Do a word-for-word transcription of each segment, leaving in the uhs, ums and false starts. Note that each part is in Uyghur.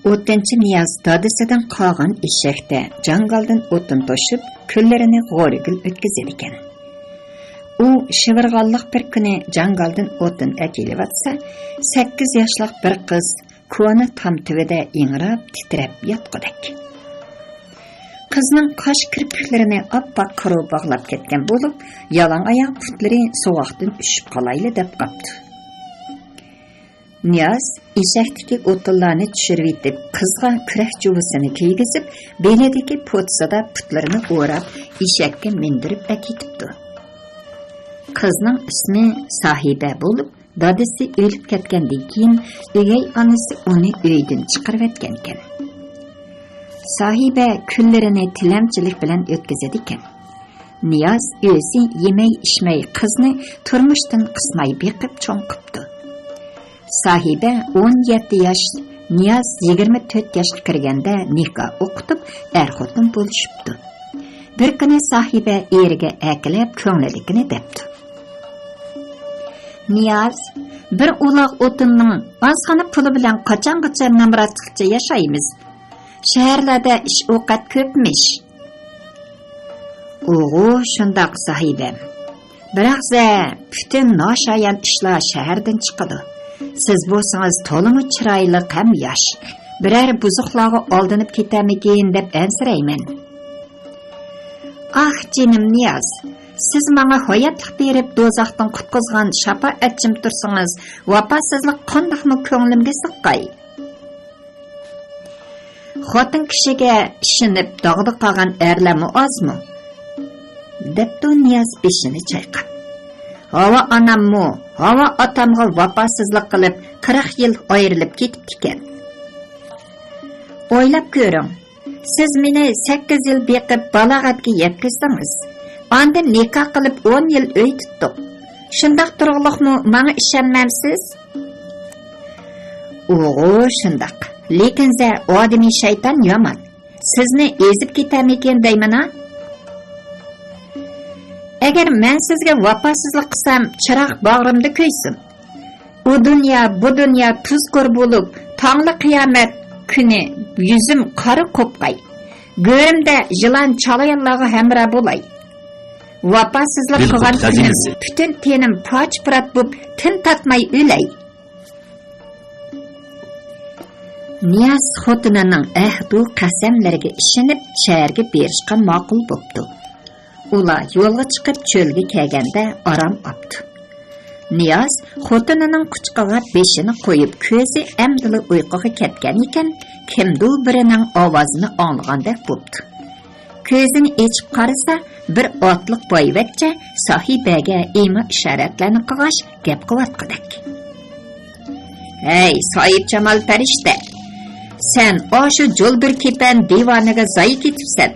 ئوتۇنچى نىياز دادىسىدىن قالغان ئېشەكتە جاڭگالدىن ئوتۇن توشۇپ، كۈنلىرىنى غورىگىل ئۆتكۈزىدىكەن. ئۇ شىۋىرغانلىق بىر كۈنى جاڭگالدىن ئوتۇن ئەكېلىۋاتسا، سەككىز ياشلىق بىر قىز كونا تام تۈۋىدە ئىڭراپ، تىترەپ ياتقۇدەك. قىزنىڭ قاش كىرپىكلىرىنى ئاپئاق قارا باغلاپ كەتكەن بولۇپ، يالاڭ ئاياغ پۇتلىرى سوغۇقتىن ئۈشۈپ قالايلى دەپ قاپتۇ. نىياز ئېشەكتىكى ئوتۇنلارنى چۈشۈرۈۋېتىپ، قىزغا كۈرەك جۇۋىسىنى كىيگۈزۈپ، بېلىدىكى پوتىسىدا پۇتلىرىنى ئوراپ، ئېشەككە مىندۈرۈپ ئەكېتىپتۇ. قىزنىڭ ئىسمى ساھىبە بولۇپ، دادىسى ئۆلۈپ كەتكەندىن كېيىن، ئۆگەي ئانىسى ئۇنى ئۆيدىن چىقىرىۋەتكەنىكەن. ساھىبە كۈنلىرىنى تىلەمچىلىك بىلەن ئۆتكۈزىدىكەن. نىياز ئۆزى يېمەي-ئىچمەي قىزنى تۇرمۇشتىن قىسماي بېقىپ چوڭ قىپتۇ. ساھىبە ئون يەتتە ياش، نىياز يىگىرمە تۆت ياشقا كىرگەندە نىكاھ ئوقۇتۇپ، ئەر-خوتۇن بولۇشۇپتۇ. بىر كۈنى ساھىبە ئېرىگە ئەركىلەپ كۆڭلىدىكىنى دەپتۇ. نىياز، بىر ئۇلاغ ئوتۇننىڭ ئازغىنە پۇلى بىلەن قاچانغىچە نامراتلىقچە ياشايمىز؟ شەھەرلەردە ئىش ئوقەت كۆپمىش. ئۇغۇ شۇنداق ساھىبەم. بىراق زە، پۈتۈن ناشايان ئىشلار شەھەردىن چىقىدۇ. سىز بولسىڭىز تولىمۇ چىرايلىق ھەم ياش. بىرەر بۇزۇقلارغا ئالدىنىپ كېتەرمىكىن دەپ ئەنسىرەيمەن. ئاھ، جېنىم نىياز، سىز ماڭا ھاياتلىق بېرىپ دوزاختىن قۇتقۇزغان شاپائەتچىم تۇرسىڭىز، ۋاپاسىزلىق قانداقمۇ كۆڭلۈمگە سىغقاي؟ خوتۇن كىشىگە ئىشىنىپ داغدا قالغان ئەرلەرمۇ ئازمۇ؟ دەپتۇ نىياز بېشىنى چايقاپ. ھاۋا ئاناممۇ، ھاۋا ئاتامغا ۋاپاسىزلىق قىلىپ، قىرىق يىل ئايرىلىپ كېتىپتىكەن. ئويلاپ كۆرۈڭ، سىز مېنى سەككىز يىل بېقىپ بالاغەتكە يەتكۈزدىڭىز. ئاندىن نىكاھ قىلىپ ئون يىل ئۆي تۇتتۇق. شۇنداق تۇرغۇلۇقمۇ ماڭا ئىشەنمەمسىز؟ ئۇغۇ شۇنداق. لېكىن زە ئادىمىي شەيتان يامان. سىزنى ئېزىپ كېتەرمىكىن دەيمەن ھا؟ ئەگەر مەن سىزگە ۋاپاسىزلىق قىلسام، چىراغ باغرىمدا كۆيسۇن. ئۇ دۇنيا، بۇ دۇنيا تۇزكور بولۇپ، تاڭلا قىيامەت كۈنى يۈزۈم قارا قوپقاي. گۆرۈمدە يىلان چالايانلارغا ھەمراھ بولاي. ۋاپاسىزلىق قىلغان كۈنۈم پۈتۈن تېنىم پارچە-پۇرات بوپ، تىن تارتماي ئۆلەي. نىياز خوتۇنىنىڭ ئەھدۇ قەسەملىرىگە ئىشىنىپ، شەھەرگە بېرىشقا ماقۇل بوپتۇ. ئۇلار يولغا چىقىپ، چۆلگە كەلگەندە ئارام ئاپتۇ. نىياز خوتۇنىنىڭ قۇچىقىغا بېشىنى قويۇپ، كۆزى ئەمدىلا ئۇيقۇغا كەتكەن ئىكەن، كىمدۇ بىرىنىڭ ئاۋازىنى ئاڭلىغاندەك بوپتۇ. كۆزىنى ئېچىپ قارىسا، بىر ئاتلىق بايۋەچچە ساھىبەگە ئىما-ئىشارەتلەرنى قىلغاچ، گەپ قىلىۋاتقۇدەك. ھەي، ساھىبجامال پەرىشتە! سەن ئاشۇ جۇلدۇر كېپەن دىۋانىگە زايى كېتىپسەن.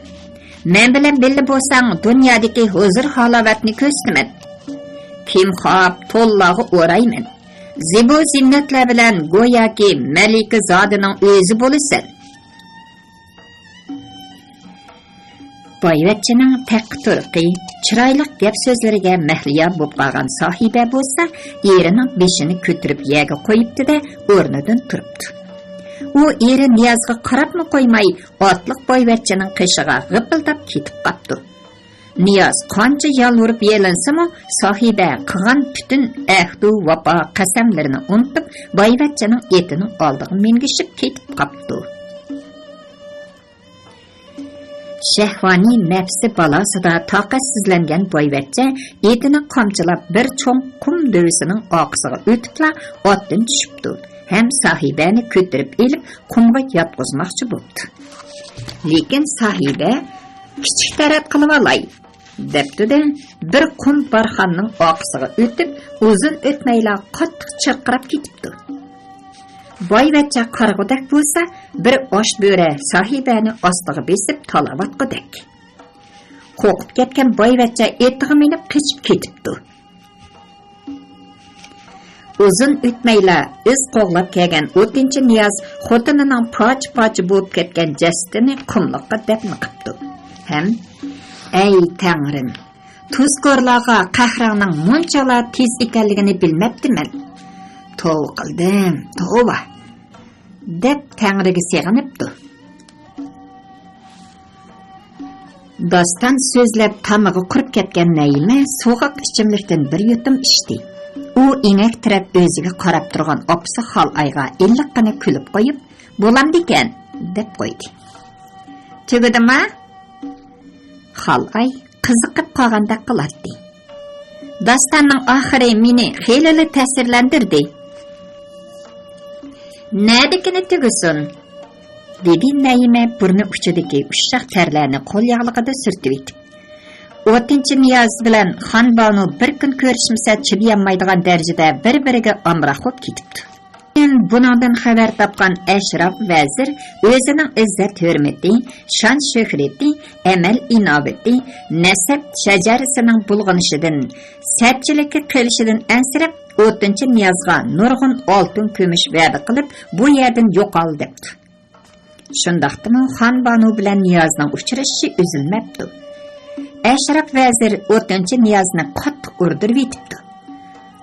مەن بىلەن بىللە بولساڭ، دۇنيادىكى ھۇزۇر-ھالاۋەتنى كۆرسىتىمەن. كىمخاپ تونلارغا ئورايمەن. زىبۇ-زىننەتلەر بىلەن گوياكى مەلىكە زادىنىڭ ئۆزى بولىسەن. بايۋەچچىنىڭ تەققە-تۇرقى، چىرايلىق گەپ-سۆزلىرىگە مەھلىيا بولۇپ قالغان ساھىبە بولسا، ئېرىنىڭ بېشىنى كۆتۈرۈپ يەرگە قويۇپتۇ-دە، ئورنىدىن تۇرۇپتۇ. ئۇ ئېرى نىيازغا قاراپمۇ قويماي، ئاتلىق بايۋەچچىنىڭ قېشىغا غىپىلداپ كېتىپ قاپتۇ. نىياز قانچە يالۋۇرۇپ يېلىنسىمۇ، ساھىبە قىلغان پۈتۈن ئەھدۇ ۋاپا قەسەملىرىنى ئۇنتۇپ، بايۋەچچىنىڭ ئېتىنىڭ ئالدىغا مىنگىشىپ كېتىپ قاپتۇ. شەھۋانىي نەپسى بالاسىدا تاقەتسىزلەنگەن بايۋەچچە ئېتىنى قامچىلاپ، بىر چوڭ قۇم دۆۋىسىنىڭ ئارقىسىغا ئۆتۈپلا ئاتتىن چۈشۈپتۇ ھەم ساھىبەنى كۆتۈرۈپ ئېلىپ، قۇمغا ياتقۇزماقچى بوپتۇ. لېكىن ساھىبە، «كىچىك تەرەت قىلىۋالاي» دەپتۇ-دە، بىر قۇم بارخاننىڭ ئارقىسىغا ئۆتۈپ، ئۇزۇن ئۆتمەيلا قاتتىق چىرقىراپ كېتىپتۇ. بايۋەچچە قارىغۇدەك بولسا، بىر ئاچ بۆرە ساھىبەنى ئاستىغا بېسىپ تالاۋاتقۇدەك. قورقۇپ كەتكەن بايۋەچچە ئېتىغا مىنىپ قېچىپ كېتىپتۇ. ئۇزۇن ئۆتمەيلا ئىز قوغلاپ كەلگەن ئوتۇنچى نىياز خوتۇنىنىڭ پارچە-پارچە بولۇپ كەتكەن جەسىتىنى قۇملۇققا دەپنە قىپتۇ ھەم، «ئەي تەڭرىم! تۇزكورلارغا قەھرىڭنىڭ مۇنچىلا تېز ئىكەنلىكىنى بىلمەپتىمەن. توۋا قىلدىم، توۋا!» دەپ تەڭرىگە سېغىنىپتۇ. داستان سۆزلەپ تامىقى قۇرۇپ كەتكەن نەيىمە سوغۇق ئىچىملىكتىن بىر يۇتۇم ئىچتى. ئۇ ئېڭەكتىرەپ ئۆزىگە قاراپ تۇرغان ئاپىسى خالئايغا ئىللىققىنا كۈلۈپ قويۇپ، «بولامدىكەن» دەپ قويدى. تۈگىدىما؟ خالئاي قىزىقىپ قالغاندەك قىلاتتى. داستاننىڭ ئاخىرى مېنى خېلىلا تەسىرلەندۈردى. نەدىكىنى تۈگىسۇن؟ دېدى نەيىمە بۇرنى ئۇچىدىكى ئۇششاق تەرلەرنى قول ياغلىقىدا سۈرتۈۋېتىپ. ئوتۇنچى نىياز بىلەن خانبانۇ بىر كۈن كۆرۈشمىسە چىدىيالمايدىغان دەرىجىدە بىر-بىرىگە ئامراق بولۇپ كېتىپتۇ. بۇنىڭدىن خەۋەر تاپقان ئەشراپ ۋەزىر ئۆزىنىڭ ئىززەت-ھۆرمىتى، شان-شۆھرىتى، ئەمەل-ئىناۋىتى، نەسەب شەجەرىسىنىڭ بۇلغىنىشىدىن، سەتچىلىككە قېلىشىدىن ئەنسىرەپ، ئوتۇنچى نىيازغا نۇرغۇن ئالتۇن-كۈمۈش ۋەدە قىلىپ، بۇ يەردىن يوقال دەپتۇ. شۇنداقتىمۇ خانبانۇ بىلەن نىيازنىڭ ئۇچرىشىشى ئۈزۈلمەپتۇ. ئەشراپ ۋەزىر ئوتۇنچى نىيازنى قاتتىق ئۇردۇرۇۋېتىپتۇ.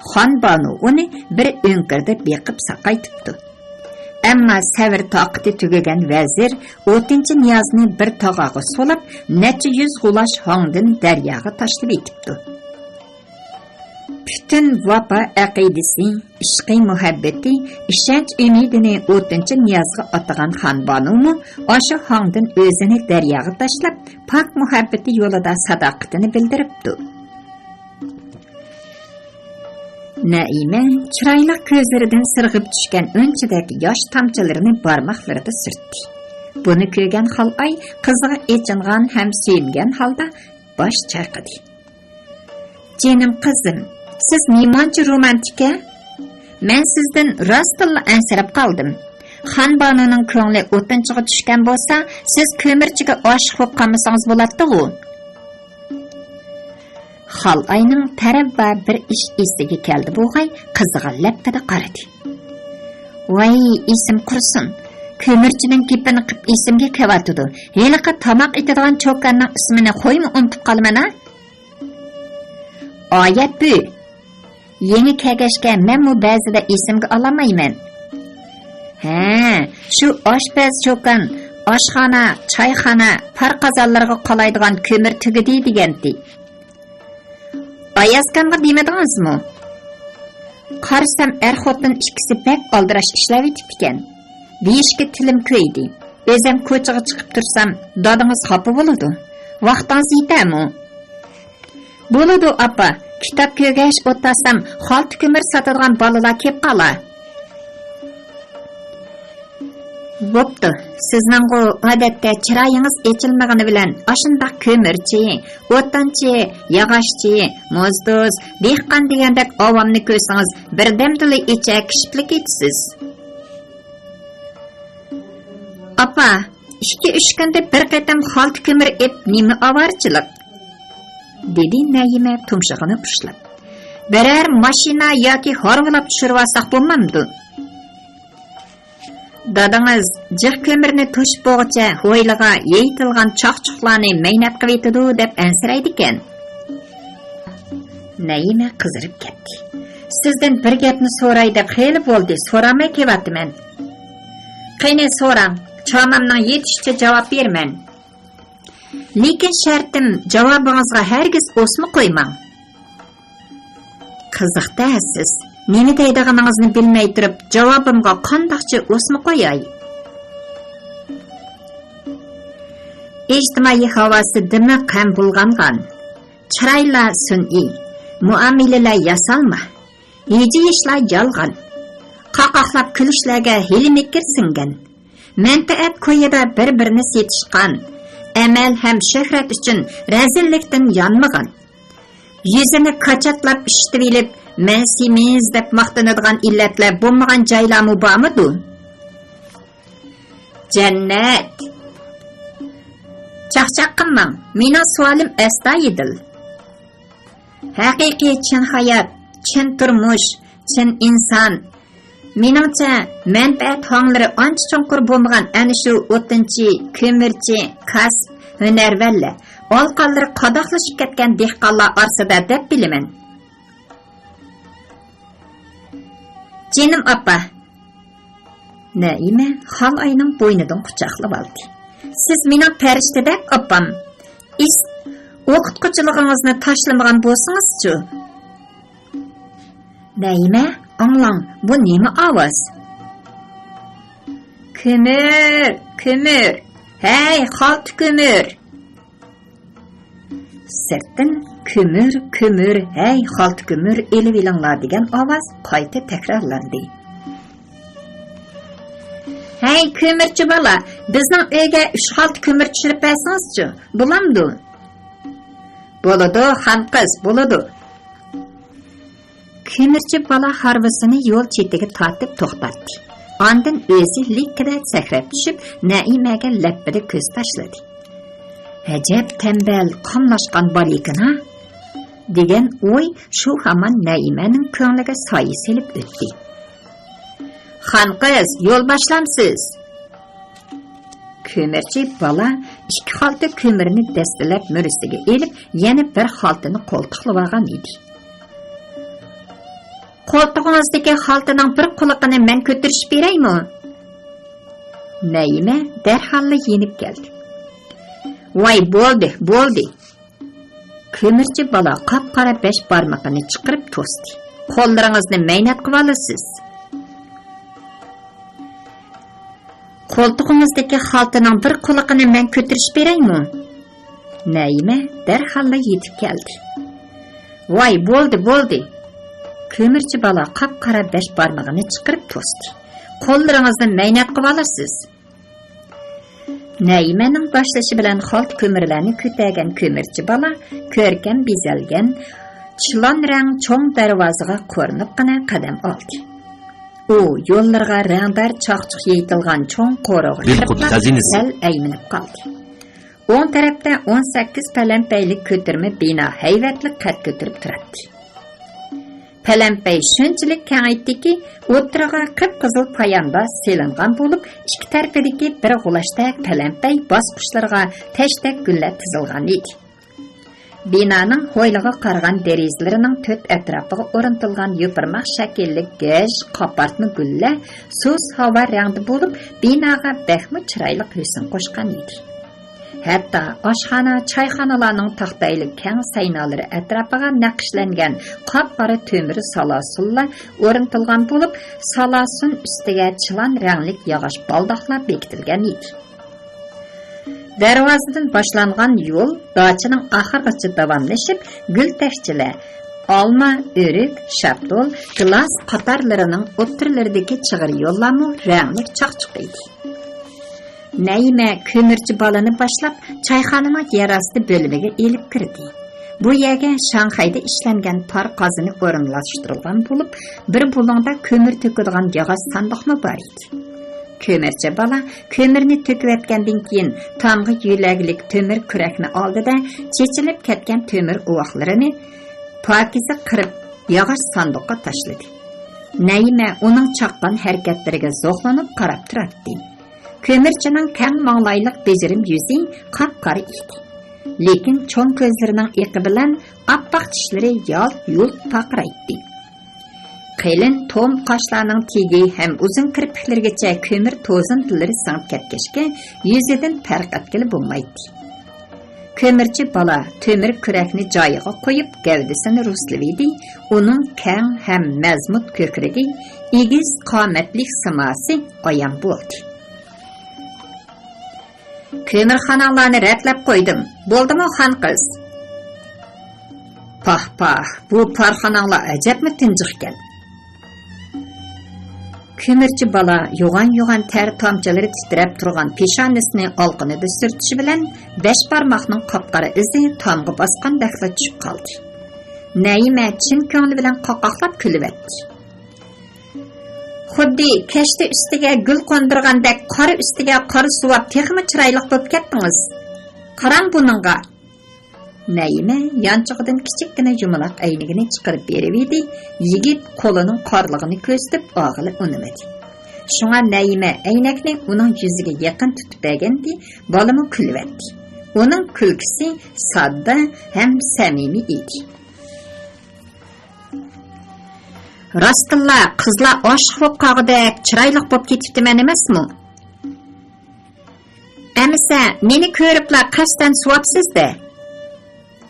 خانبانۇ ئۇنى بىر ئۆڭكۈردە بېقىپ ساقايتىپتۇ. ئەمما سەۋر-تاقىتى تۈگىگەن ۋەزىر ئوتۇنچى نىيازنى بىر تاغارغا سولاپ، نەچچە يۈز غۇلاچ ھاڭدىن دەرياغا تاشلىۋېتىپتۇ. پۈتۈن ۋاپا ئەقىدىسى، ئىشقى مۇھەببىتى، ئىشەنچ ئۈمىدىنى ئوتۇنچى نىيازغا ئاتىغان خانبانۇمۇ ئاشۇ ھاڭدىن ئۆزىنى دەرياغا تاشلاپ، پاك مۇھەببىتى يولىدا ساداقىتىنى بىلدۈرۈپتۇ. نەئىمە چىرايلىق كۆزلىرىدىن سىرغىپ چۈشكەن ئۈنچىدەك ياش تامچىلىرىنى بارماقلىرىدا سۈرتتى. بۇنى كۆرگەن خالئاي قىزىغا ئېچىنغان ھەم سۆيۈنگەن ھالدا باش چايقىدى. جېنىم قىزىم، سىز نېمانچە رومانتىكە؟ مەن سىزدىن راستتىنلا ئەنسىرەپ قالدىم. خانبانۇنىڭ كۆڭلى ئوتۇنچىغا چۈشكەن بولسا، سىز كۆمۈرچىگە ئاشىق بولۇپ قالمىسىڭىز بولاتتىغۇ؟ خالئاينىڭ تەرەۋا بىر ئىش ئېسىگە كەلدى بوغاي، قىزىغا لەپپىدە قارىدى. ۋاي، ئېسىم قۇرسۇن! كۆمۈرچىنىڭ گېپىنى قىپ ئېسىمگە كېلىۋاتىدۇ. ھېلىقى تاماق ئېتىدىغان چوكاننىڭ ئىسمىنى خويمۇ ئۇنتۇپ قالىمەن ھە؟ ئايەت بۇ. يېڭى كەلگەچكە مەنمۇ بەزىدە ئېسىمگە ئالالمايمەن. ھە، شۇ ئاشپەز چوكان، ئاشخانا، چايخانا، پار قازانلىرىغا قالايدىغان كۆمۈر تۈگىدى دېگەنتى. ئايازكامغا دېمىدىڭىزمۇ؟ قارىسام، ئەر-خوتۇن ئىككىسى بەك ئالدىراش ئىشلەۋېتىپتىكەن. دېيىشكە تىلىم كۆيدى. ئۆزەم كوچىغا چىقىپ تۇرسام، دادىڭىز خاپا بولىدۇ. ۋاقتىڭىز يېتەرمۇ؟ بولىدۇ، ئاپا. كىتاب كۆرگەچ ئولتۇرسام، خالتا كۆمۈر ساتىدىغان بالىلار كېلىپ قالار. بوپتۇ، سىزنىڭغۇ ئادەتتە چىرايىڭىز ئېچىلمىغىنى بىلەن ئاشۇنداق كۆمۈرچى، ئوتۇنچى، ياغاچچى، موزدۇز، دېھقان دېگەندەك ئاۋامنى كۆرسىڭىز، بىردەمدىلا ئېچەكىشىپلا كېتىسىز. ئاپا، ئىككى-ئۈچ كۈندە بىر قېتىم خالتا كۆمۈر ئېپ نېمە ئاۋارىچىلىق؟ دېدى نەيىمە تۇمشۇقىنى ئۇشلاپ. بىرەر ماشىنا ياكى ھارۋىلاپ چۈشۈرۈۋالساق بولمامدۇ؟ دادىڭىز جىق كۆمۈرنى توشۇپ بولغۇچە ھويلىغا يېيىتىلغان چاقچۇقلارنى مەينەت قىلىۋېتىدۇ دەپ ئەنسىرەيدىكەن. نەيىمە قىزىرىپ كەتتى. سىزدىن بىر گەپنى سوراي دەپ خېلى بولدى، سورالماي كېلىۋاتىمەن. قېنى سوراڭ، چامامنىڭ يېتىشىچە جاۋاب بېرىمەن. لېكىن شەرتىم، جاۋابىڭىزغا ھەرگىز ئوسما قويماڭ. قىزىق-دە سىز، نېمە دەيدىغىنىڭىزنى بىلمەي تۇرۇپ، جاۋابىمغا قانداقچە ئوسما قوياي؟ ئىجتىمائىي ھاۋاسى دىمىق ھەم بۇلغانغان. چىرايلار سۈنئىي، مۇئامىلىلەر ياسالما، ھىجىيىشلار يالغان، قاقاقلاپ كۈلۈشلەرگە ھىيلە-مىكىر سىڭگەن، مەنپەئەت كويىدا بىر-بىرىنى سېتىشقان، ئەمەل ھەم شۆھرەت ئۈچۈن رەزىللىكتىن يانمىغان، يۈزىنى كاچاتلاپ ئىششىتىۋېلىپ، مەن سېمىز دەپ ماختىنىدىغان ئىللەتلەر بولمىغان جايلارمۇ بارمىدۇ؟ جەننەت! چاقچاق قىلماڭ، مېنىڭ سوئالىم ئەستايىدىل. ھەقىقىي چىن ھايات، چىن تۇرمۇش، چىن ئىنسان. مېنىڭچە، مەنپەئەت ھاڭلىرى ئانچە چوڭقۇر بولمىغان ئەنە شۇ ئوتۇنچى، كۆمۈرچى، كاسىپ، ھۈنەرۋەنلەر، ئالىقانلىرى قاداقلىشىپ كەتكەن دېھقانلار ئارىسىدا دەپ بىلىمەن. جېنىم ئاپا، نەئىمە خالاينىڭ بوينىدىن قۇچاقلىۋالدى. سىز مېنىڭ پەرىشتىدەك ئاپام. ئىس-، ئوقۇتقۇچىلىقىڭىزنى تاشلىمىغان بولسىڭىزچۇ؟ نەئىمە، ئاڭلاڭ، بۇ نېمە ئاۋاز؟ كۆمۈر، كۆمۈر! ھەي، خالتا كۆمۈر! سىرتتىن، كۆمۈر، كۆمۈر، ھەي، خالتا كۆمۈر ئېلىۋېلىڭلار دېگەن ئاۋاز قايتا تەكرارلاندى. ھەي، كۆمۈرچى بالا، بىزنىڭ ئۆيگە ئۈچ خالتا كۆمۈر چۈشۈرۈپ بەرسىڭىزچۇ، بولامدۇ؟ بولىدۇ، خان قىز، بولىدۇ. كۆمۈرچى بالا ھارۋىسىنى يول چېتىگە تارتىپ توختاتتى. ئاندىن ئۆزى لىككىدە سەكرەپ چۈشۈپ، نەئىمەگە لەپپىدە كۆز تاشلىدى. «ئەجەب تەمبەل، قاملاشقان بالىكىنا» دېگەن ئوي شۇ ھامان نەئىمەنىڭ كۆڭلىگە سايە سېلىپ ئۆتتى. «خان قىز، يول باشلامسىز؟» كۆمۈرچى بالا ئىككى خالتا كۆمۈرنى دەستىلەپ مۈرىسىگە ئېلىپ، يەنە بىر خالتىنى قولتۇقلىۋالغان ئىدى. «قولتۇقىڭىزدىكى خالتىنىڭ بىر قۇلىقىنى مەن كۆتۈرۈشۈپ بېرەيمۇ؟» نەئىمە دەرھاللا يېنىپ كەلدى. «ۋاي، بولدى، بولدى!» كۆمۈرچى بالا قاپقارا بەش بارمىقىنى چىقىرىپ توستى. «قوللىرىڭىزنى مەينەت قىلىۋالىسىز.» «قولتۇقىڭىزدىكى خالتىنىڭ بىر قۇلىقىنى مەن كۆتۈرۈشۈپ بېرەيمۇ؟» نەئىمە دەرھاللا يېتىپ كەلدى. «ۋاي، بولدى، بولدى!» كۆمۈرچى بالا قاپقارا بەش بارمىقىنى چىقىرىپ توستى. «قوللىرىڭىزنى مەينەت قىلىۋالىسىز.» نەئىمەنىڭ باشلىشى بىلەن خالتا كۆمۈرلەرنى كۆتەرگەن كۆمۈرچى بالا كۆركەم بېزەلگەن چىلان رەڭ چوڭ دەرۋازىغا قورۇنۇپقىنە قەدەم ئالدى. ئۇ يوللىرىغا رەڭدار چاقچۇق يېيىتىلغان چوڭ قورۇغا كىرىپلا سەل ئەيمىنىپ قالدى. ئوڭ تەرەپتە ئون سەككىز پەلەمپەيلىك كۆتۈرمە بىنا ھەيۋەتلىك قەد كۆتۈرۈپ تۇراتتى. پەلەمپەي شۇنچىلىك كەڭ ئىدىكى، ئوتتۇرىغا قىپقىزىل پايانداز سېلىنغان بولۇپ، ئىككى تەرىپىدىكى بىر غۇلاچتەك پەلەمپەي باسقۇچلىرىغا تەشتەك گۈللەر تىزىلغان ئىدى. بىنانىڭ ھويلىغا قارىغان دېرىزىلىرىنىڭ تۆت ئەتراپىغا ئورنىتىلغان يوپۇرماق شەكىللىك گەج، قاپارتما گۈللەر سۇس ھاۋا رەڭدە بولۇپ، بىناغا بەكمۇ چىرايلىق ھۆسن قوشقان ئىدى. ھەتتا ئاشخانا، چايخانىلارنىڭ تاختايلىك كەڭ سەينالىرى ئەتراپىغا نەقىشلەنگەن قاپقارا تۆمۈر سالاسۇنلار ئورنىتىلغان بولۇپ، سالاسۇن ئۈستىگە چىلان رەڭلىك ياغاچ بالداقلار بېكىتىلگەن ئىدى. دەرۋازىدىن باشلانغان يول داچىنىڭ ئاخىرىغىچە داۋاملىشىپ، گۈل تەكچىلەر، ئالما، ئۆرۈك، شاپتۇل، گىلاس قاتارلىرىنىڭ ئوتتۇرىلىرىدىكى چىغىر يوللارمۇ رەڭلىك چاقچۇق ئىدى. نەيىمە كۆمۈرچى بالىنى باشلاپ، چايخانىنىڭ يەر ئاستى بۆلۈمىگە ئېلىپ كىردى. بۇ يەرگە شاڭخەيدە ئىشلەنگەن تار قازىنى ئورۇنلاشتۇرۇلغان بولۇپ، بىر بۇلۇڭدا كۆمۈر تۆكىدىغان ياغاچ ساندۇقمۇ بار ئىدى. كۆمۈرچى بالا كۆمۈرنى تۆكۈۋەتكەندىن كېيىن، تامغا يۆلەرلىك تۆمۈر كۈرەكنى ئالدىدا چېچىلىپ كەتكەن تۆمۈر ئۇۋاقلىرىنى پاكىزە قىرىپ، ياغاچ ساندۇققا تاشلىدى. نەيىمە ئۇنىڭ چاققان ھەرىكەتلىرىگە زوقلىنىپ قاراپ تۇراتتى. كۆمۈرچىنىڭ كەڭ ماڭلايلىق بېجىرىم يۈزى قاپقارا ئىدى. لېكىن چوڭ كۆزلىرىنىڭ ئېقى بىلەن ئاپئاق چىشلىرى يالت-يۇلت پارقىرايتتى. قېلىن توم قاشلارنىڭ تېگى ھەم ئۇزۇن كىرپىكلىرىگىچە كۆمۈر توزۇنتىلىرى سىڭىپ كەتكەچكە، يۈزىدىن پەرق ئەتكىلى بولمايتتى. كۆمۈرچى بالا تۆمۈر كۈرەكنى جايىغا قويۇپ، گەۋدىسىنى رۇسلىۋىدى. ئۇنىڭ كەڭ ھەم مەزمۇت كۆكرىكى، ئېگىز قامەتلىك سىماسى ئايان بولدى. كۆمۈرخاناڭلارنى رەتلەپ قويدۇم. بولدىمۇ، خان قىز؟ پاھ، پاھ، بۇ پارخاناڭلار ئەجەبمۇ تىنجىقكەن. كۆمۈرچى بالا يوغان-يوغان تەر تامچىلىرى تىترەپ تۇرغان پېشانىسىنى ئالىقىنىدا سۈرتۈشى بىلەن، بەش بارماقنىڭ قاپقارا ئىزى تامغا باسقاندەكلا چۈشۈپ قالدى. نەيىمە چىن كۆڭلى بىلەن قاقاقلاپ كۈلۈۋەتتى. خۇددى كەشتە ئۈستىگە گۈل قوندۇرغاندەك، قارا ئۈستىگە قارا سۇۋاپ تېخىمۇ چىرايلىق بولۇپ كەتتىڭىز. قاراڭ بۇنىڭغا. نەيىمە يانچۇقىدىن كىچىككىنە يۇمىلاق ئەينىكىنى چىقىرىپ بېرىۋىدى، يىگىت قولىنىڭ قارىلىقىنى كۆرسىتىپ ئالغىلى ئۇنىمىدى. شۇڭا نەيىمە ئەينەكنى ئۇنىڭ يۈزىگە يېقىن تۇتۇپ بەرگەندى، بالىمۇ كۈلۈۋەتتى. ئۇنىڭ كۈلكىسى ساددا ھەم سەمىمىي ئىدى. راستتىنلا قىزلار ئاشىق بولۇپ قالغۇدەك چىرايلىق بولۇپ كېتىپتىمەن ئەمەسمۇ؟ ئەمىسە، مېنى كۆرۈپلا قەستەن سۇۋاپسىز-دە.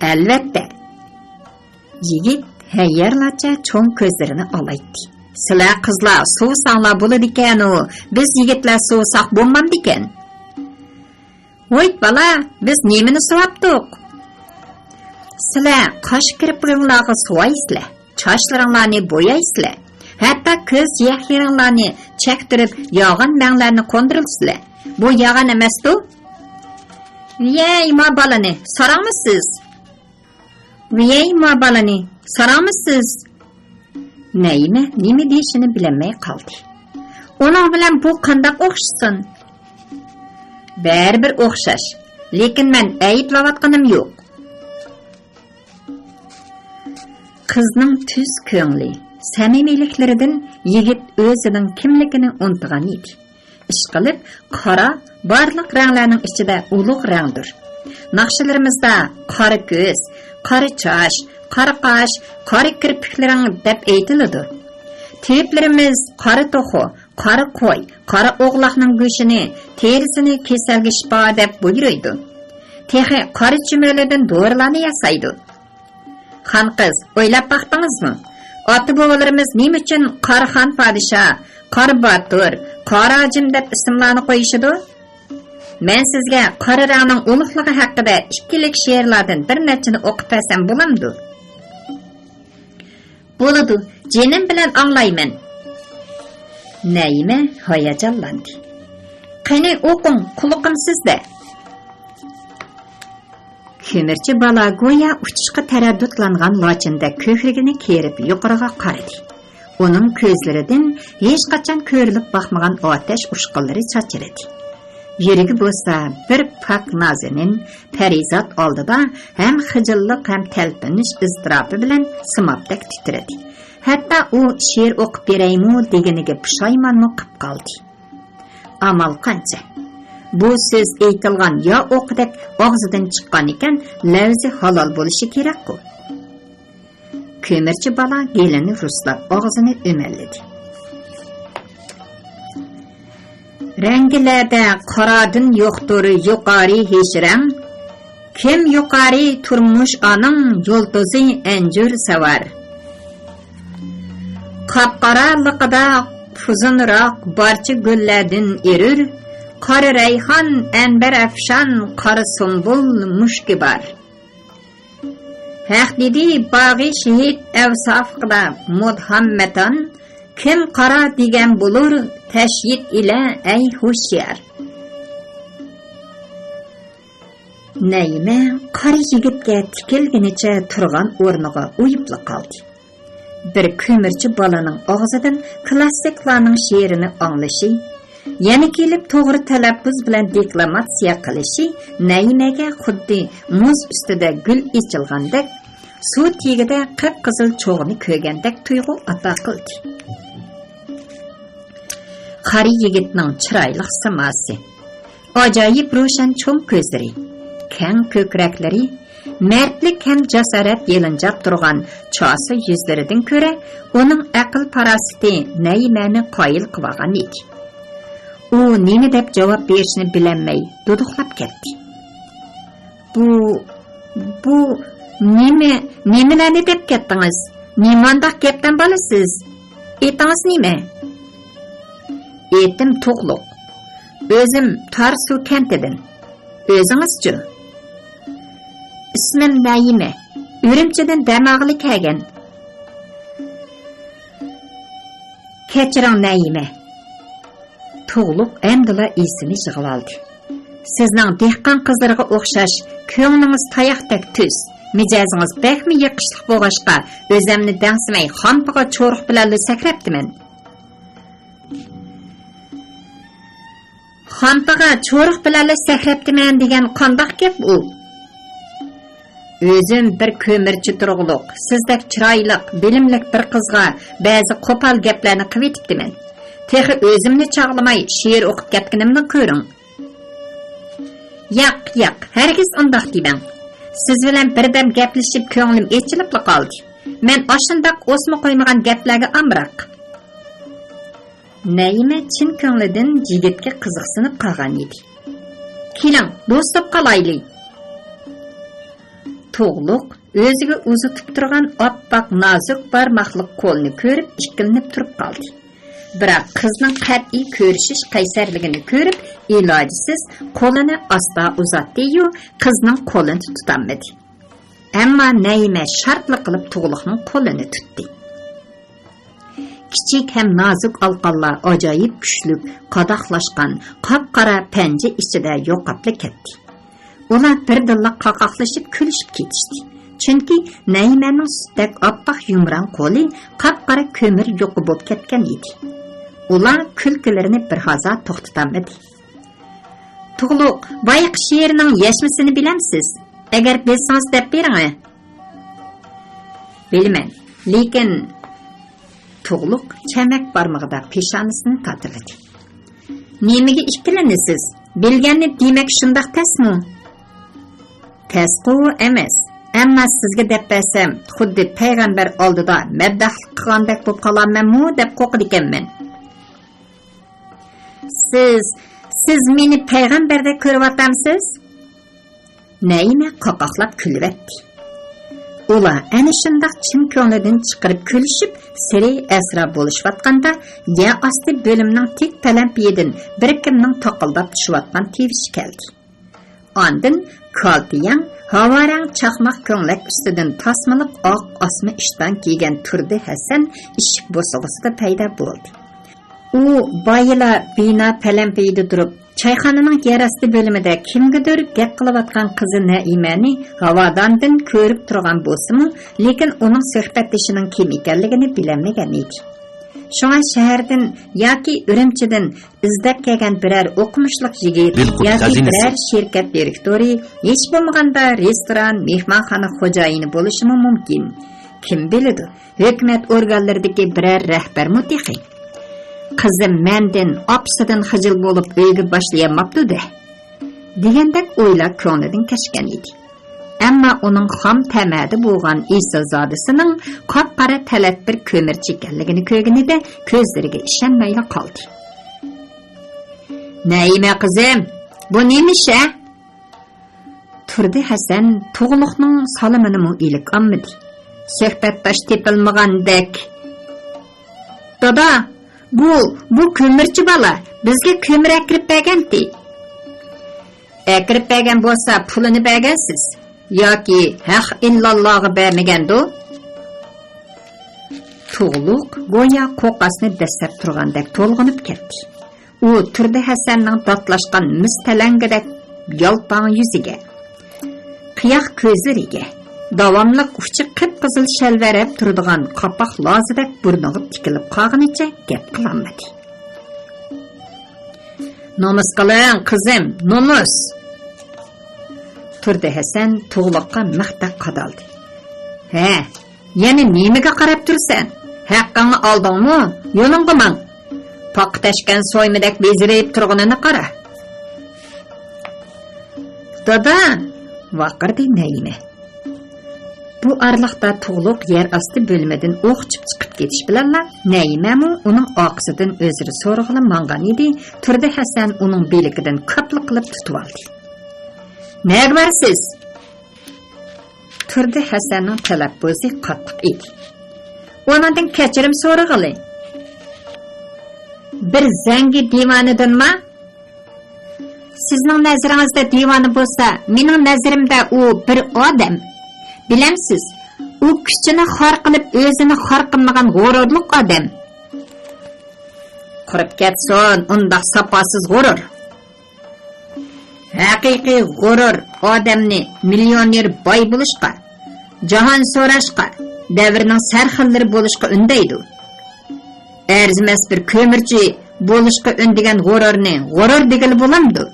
ئەلۋەتتە. يىگىت ھەييارلارچە چوڭ كۆزلىرىنى ئالايتتى. سىلەر قىزلار سۇۋىساڭلار بولىدىكەنۇ، بىز يىگىتلەر سۇۋىساق بولمامدىكەن؟ ۋوي بالا، بىز نېمىنى سۇۋاپتۇق؟ سىلەر قاش كىرپىكىڭلارغا سۇۋايسىلەر، چاچلىرىڭلارنى بويايسىلەر، ھەتتا كۆز يەكلىرىڭلارنى چەكتۈرۈپ ياغان مەڭلەرنى قوندۇرىسىلەر. بۇ ياغان ئەمەستۇ؟ ۋىيەي ما بالىنى ساراڭمۇ سىز؟ ۋىيەي ما بالىنى ساراڭمۇ سىز؟ نەيىمە نېمە دېيىشىنى بىلەلمەي قالدى. ئۇنىڭ بىلەن بۇ قانداق ئوخشىسۇن؟ بەرىبىر ئوخشاش، لېكىن مەن ئەيىبلەۋاتقىنىم يوق. قىزنىڭ تۈز كۆڭلى، سەمىمىيلىكلىرىدىن يىگىت ئۆزىنىڭ كىملىكىنى ئۇنتۇغان ئىدى. ئىشقىلىپ، قارا بارلىق رەڭلەرنىڭ ئىچىدە ئۇلۇغ رەڭدۇر. ناخشىلىرىمىزدا قارا كۆز، قارا چاچ، قارا قاش، قارا كىرپىكلىرىڭ دەپ ئېيتىلىدۇ. تېۋىپلىرىمىز قارا توخۇ، قارا قوي، قارا ئوغلاقنىڭ گۆشىنى، تېرىسىنى كېسەلگە شىپا دەپ بۇيرۇيدۇ. تېخى قارا چۈمۈلىدىن دورىلارنى ياسايدۇ. خان قىز، ئويلاپ باقتىڭىزمۇ؟ ئاتا-بوۋىلىرىمىز نېمە ئۈچۈن قارا خان پادىشاھ، قارا باتۇر، قارا ھاجىم دەپ ئىسىملارنى قويۇشىدۇ؟ مەن سىزگە قارا رەڭنىڭ ئۇلۇغلۇقى ھەققىدە ئىككىلىك شېئىرلاردىن بىر نەچچىنى ئوقۇپ بەرسەم بولامدۇ؟ بولىدۇ، جېنىم بىلەن ئاڭلايمەن. نەيىمە ھاياجانلاندى. قېنى ئوقۇڭ، قۇلىقىم سىزدە. كۆمۈرچى بالا گويا ئۇچۇشقا تەرەددۇتلانغان لاچىندەك كۆكرىكىنى كېرىپ يۇقىرىغا قارىدى. ئۇنىڭ كۆزلىرىدىن ھېچقاچان كۆرۈلۈپ باقمىغان ئاتەش ئۇچقۇنلىرى چاچرىدى. يۈرىكى بولسا بىر پاك نازىنىن پەرىزات ئالدىدا ھەم خىجىللىق ھەم تەلپۈنۈش ئىزتىراپى بىلەن سىمابتەك تىترىدى. ھەتتا ئۇ شېئىر ئوقۇپ بېرەيمۇ دېگىنىگە پۇشايمانمۇ قىپ قالدى. ئامال قانچە؟ بۇ سۆز ئېيتىلغان يا ئوقىدەك ئاغزىدىن چىققان ئىكەن، لەۋزى ھالال بولۇشى كېرەكقۇ. كۆمۈرچى بالا گېلىنى رۇسلاپ ئاغزىنى ئۆمەللىدى. رەڭگىلەردە قارادىن يوقتۇر يۇقارى ھېچ رەڭ. كىم يۇقارى تۇرمۇش ئانىڭ يۇلتۇزى ئەنجۈر سەۋەر. قاپقارالىقىدا پۇزۇنراق بارچە گۈللەردىن ئېرۇر. قارا رەيھان، ئەنبەر ئەفشان، قارا سۇمبۇل مۇشكى بار. ھەق دېدى باغى شېھىت ئەۋسافىقىدا مۇدھام مەتان، كىم قارا دېگەن بولۇر تەشيىت ئىلە ئەي ھوشيار. نەيىمە قارا يىگىتكە تىكىلگىنىچە تۇرغان ئورنىغا ئۇيۇپلا قالدى. بىر كۆمۈرچى بالىنىڭ ئاغزىدىن كلاسسىكلارنىڭ شېئىرىنى ئاڭلىشى، يەنە كېلىپ توغرا تەلەپپۇز بىلەن دېكلاماتسىيە قىلىشى نەيىمەگە خۇددى مۇز ئۈستىدە گۈل ئېچىلغاندەك، سۇ تېگىدە قىپقىزىل چوغنى كۆرگەندەك تۇيغۇ ئاتا قىلدى. قارا يىگىتنىڭ چىرايلىق سىماسى، ئاجايىپ روشەن چوڭ كۆزلىرى، كەڭ كۆكرەكلىرى، مەردلىك ھەم جاسارەت يېلىنجاپ تۇرغان چاسا يۈزلىرىدىن كۆرە، ئۇنىڭ ئەقىل-پاراسىتى نەيىمەنى قايىل قىلىۋالغان ئىدى. ئۇ نېمە دەپ جاۋاب بېرىشنى بىلەلمەي دۇدۇقلاپ كەتتى. بۇ، بۇ نېمە، نېمىلەرنى دەپ كەتتىڭىز؟ نېمانداق گەپدان بالا سىز؟ ئېتىڭىز نېمە؟ ئېتىم تۇغلۇق. ئۆزۈم تارسۇ كەنتىدىن. ئۆزىڭىزچۇ؟ ئىسمىم نەيىمە. ئۈرۈمچىدىن دەم ئالغىلى كەلگەن. كەچۈرۈڭ نەيىمە. تۇغلۇق ئەمدىلا ئېسىنى يىغىۋالدى. سىزنىڭ دېھقان قىزلىرىغا ئوخشاش، كۆڭلىڭىز تاياقتەك تۈز، مىجەزىڭىز بەكمۇ يېقىشلىق بولغاچقا، ئۆزۈمنى دەڭسىمەي خامپىغا چورۇق بىلەنلا سەكرەپتىمەن. خامپىغا چورۇق بىلەنلا سەكرەپتىمەن دېگەن قانداق گەپ ئۇ؟ ئۆزۈم بىر كۆمۈرچى تۇرغۇلۇق، سىزدەك چىرايلىق، بىلىملىك بىر قىزغا بەزى قوپال گەپلەرنى قىلىۋېتىپتىمەن. تېخى ئۆزۈمنى چاغلىماي شېئىر ئوقۇپ كەتكىنىمنى كۆرۈڭ. ياق، ياق، ھەرگىز ئۇنداق دېمەڭ. سىز بىلەن بىردەم گەپلىشىپ كۆڭلۈم ئېچىلىپلا قالدى. مەن ئاشۇنداق ئوسما قويمىغان گەپلەرگە ئامراق. نەيىمە چىن كۆڭلىدىن يىگىتكە قىزىقسىنىپ قالغان ئىدى. كېلىڭ، دوست بولۇپ قالايلى. تۇغلۇق ئۆزىگە ئۇزىتىپ تۇرغان ئاپئاق نازۇك بارماقلىق قولنى كۆرۈپ ئىككىلىنىپ تۇرۇپ قالدى. بىراق قىزنىڭ قەتئىي كۆرۈشۈش قەيسەرلىكىنى كۆرۈپ، ئىلاجسىز قولىنى ئاستا ئۇزاتتى-يۇ، قىزنىڭ قولىنى تۇتالمىدى. ئەمما نەيىمە شارتلا قىلىپ تۇغلۇقنىڭ قولىنى تۇتتى. كىچىك ھەم نازۇك ئالقانلار ئاجايىپ كۈچلۈك قاداقلاشقان قاپقارا پەنجە ئىچىدە يوقاپلا كەتتى. ئۇلار بىردىنلا قاقاقلىشىپ كۈلۈشۈپ كېتىشتى. چۈنكى نەيىمەنىڭ سۈتتەك ئاپئاق يۇمران قولى قاپقارا كۆمۈر يۇقا بولۇپ كەتكەن ئىدى. ئۇلار كۈلكىلىرىنى بىر ھازا توختىتالمىدى. تۇغلۇق، بايىقى شېئىرنىڭ يەشمىسىنى بىلەمسىز؟ ئەگەر بىلسىڭىز دەپ بېرىڭە. بىلىمەن، لېكىن. تۇغلۇق چەمەك بارمىقىدا پېشانىسىنى تاتىلىدى. نېمىگە ئىككىلىنىسىز؟ بىلگەننى دېمەك شۇنداق تەسمۇ؟ تەسقۇ ئەمەس. ئەمما سىزگە دەپ بەرسەم، خۇددى پەيغەمبەر ئالدىدا مەدداھلىق قىلغاندەك بولۇپ قالارمەنمۇ دەپ قورقىدىكەنمەن. سىز، سىز مېنى پەيغەمبەردەك كۆرۈۋاتامسىز؟ نەيىمە قاقاقلاپ كۈلۈۋەتتى. ئۇلار ئەنە شۇنداق چىن كۆڭلىدىن چىقىرىپ كۈلۈشۈپ، سىرى ئەسرا بولۇشۇۋاتقاندا، يەر ئاستى بۆلۈمىنىڭ تىك پەلەمپىيىدىن بىر كىمنىڭ تاقىلداپ چۈشۈۋاتقان تىۋىشى كەلدى. ئاندىن كالتىياڭ، ھاۋارەڭ چاقماق كۆڭلەك ئۈستىدىن تاسمىلىق ئاق ئاسما ئىشتان كىيگەن تۇردى ھەسەن ئىشىك بوسۇغىسىدا پەيدا بولدى. ئۇ بايىلا بىنا پەلەمپىيىدە تۇرۇپ، چايخانىنىڭ يەر ئاستى بۆلۈمىدە كىمگىدۇر گەپ قىلىۋاتقان قىزى نەئىمەنى ھاۋاداندىن كۆرۈپ تۇرغان بولسىمۇ، لېكىن ئۇنىڭ سۆھبەتدىشىنىڭ كىم ئىكەنلىكىنى بىلەلمىگەن ئىدى. شۇڭا شەھەردىن ياكى ئۈرۈمچىدىن ئىزدەپ كەلگەن بىرەر ئوقۇمۇشلۇق يىگىت ياكى بىرەر شىركەت دىرېكتورى، ھېچ بولمىغاندا رېستوران، مېھمانخانا خوجايىنى بولۇشىمۇ مۇمكىن. كىم بىلىدۇ، ھۆكۈمەت ئورگانلىرىدىكى بىرەر رەھبەرمۇ تېخى. قىزىم مەندىن، ئاپىسىدىن خىجىل بولۇپ ئۆيگە باشلىيالماپتۇ-دە، دېگەندەك ئويلار كۆڭلىدىن كەچكەن ئىدى. ئەمما ئۇنىڭ خام تەمەدە بولغان ئېسىلزادىسىنىڭ قاپقارا تەلەت بىر كۆمۈرچى ئىكەنلىكىنى كۆرگىنىدە كۆزلىرىگە ئىشەنمەيلا قالدى. نەيىمە قىزىم، بۇ نېمە ئىش، ھە؟ تۇردى ھەسەن تۇغلۇقنىڭ سالىمىنىمۇ ئىلىك ئالمىدى. سۆھبەتداش تېپىلمىغاندەك. دادا، بۇ، بۇ كۆمۈرچى بالا بىزگە كۆمۈر ئەكىرىپ بەرگەنتى. ئەكىرىپ بەرگەن بولسا پۇلىنى بەرگەنسىز ياكى ھەق ئىللاللاغا بەرمىگەندۇ؟ تۇغلۇق گويا قوقاسنى دەسسەپ تۇرغاندەك تولغىنىپ كەتتى. ئۇ تۇردى ھەسەننىڭ داتلاشقان مىس تەلەڭگىدەك يالپاڭ يۈزىگە، قىياق كۆزلىرىگە، داۋاملىق ئۇچى قىپقىزىل شەلۋەرەپ تۇرىدىغان قاپاق لازىدەك بۇرنىغا تىكىلىپ قالغىنىچە گەپ قىلالمىدى. نومۇس قىلىڭ، قىزىم، نومۇس! تۇردى ھەسەن تۇغلۇققا مىختەك قادالدى. ھە، يەنە نېمىگە قاراپ تۇرىسەن؟ ھەققىڭنى ئالدىڭمۇ؟ يولۇڭغا ماڭ! پاقا تەشكەن سويمىدەك بېزىرىپ تۇرغىنىنى قارا! دادا! ۋارقىرىدى نەيىمە. بۇ ئارىلىقتا تۇغلۇق يەر ئاستى بۆلۈمىدىن ئوق ئۇچۇپ چىقىپ كېتىش بىلەنلا، نەيىمەمۇ ئۇنىڭ ئارقىسىدىن ئۆزرە سورىغىلى ماڭغان ئىدى، تۇردى ھەسەن ئۇنىڭ بىلىكىدىن كاپلا قىلىپ تۇتۇۋالدى. نەگە بارىسىز؟ تۇردى ھەسەننىڭ تەلەپپۇزى قاتتىق ئىدى. ئۇنىڭدىن كەچۈرۈم سورىغىلى. بىر زەڭگى دىۋانىدىنما؟ سىزنىڭ نەزىرىڭىزدە دىۋانە بولسا، مېنىڭ نەزىرىمدە ئۇ بىر ئادەم. بىلەمسىز، ئۇ كۈچىنى خار قىلىپ، ئۆزىنى خار قىلمىغان غۇرۇرلۇق ئادەم. قۇرۇپ كەتسۇن ئۇنداق ساپاسىز غۇرۇر. ھەقىقىي غۇرۇر ئادەمنى مىليونېر باي بولۇشقا، جاھان سوراشقا، دەۋرنىڭ سەرخىللىرى بولۇشقا ئۈندەيدۇ. ئەرزىمەس بىر كۆمۈرچى بولۇشقا ئۈندىگەن غۇرۇرنى غۇرۇر دېگىلى بولامدۇ؟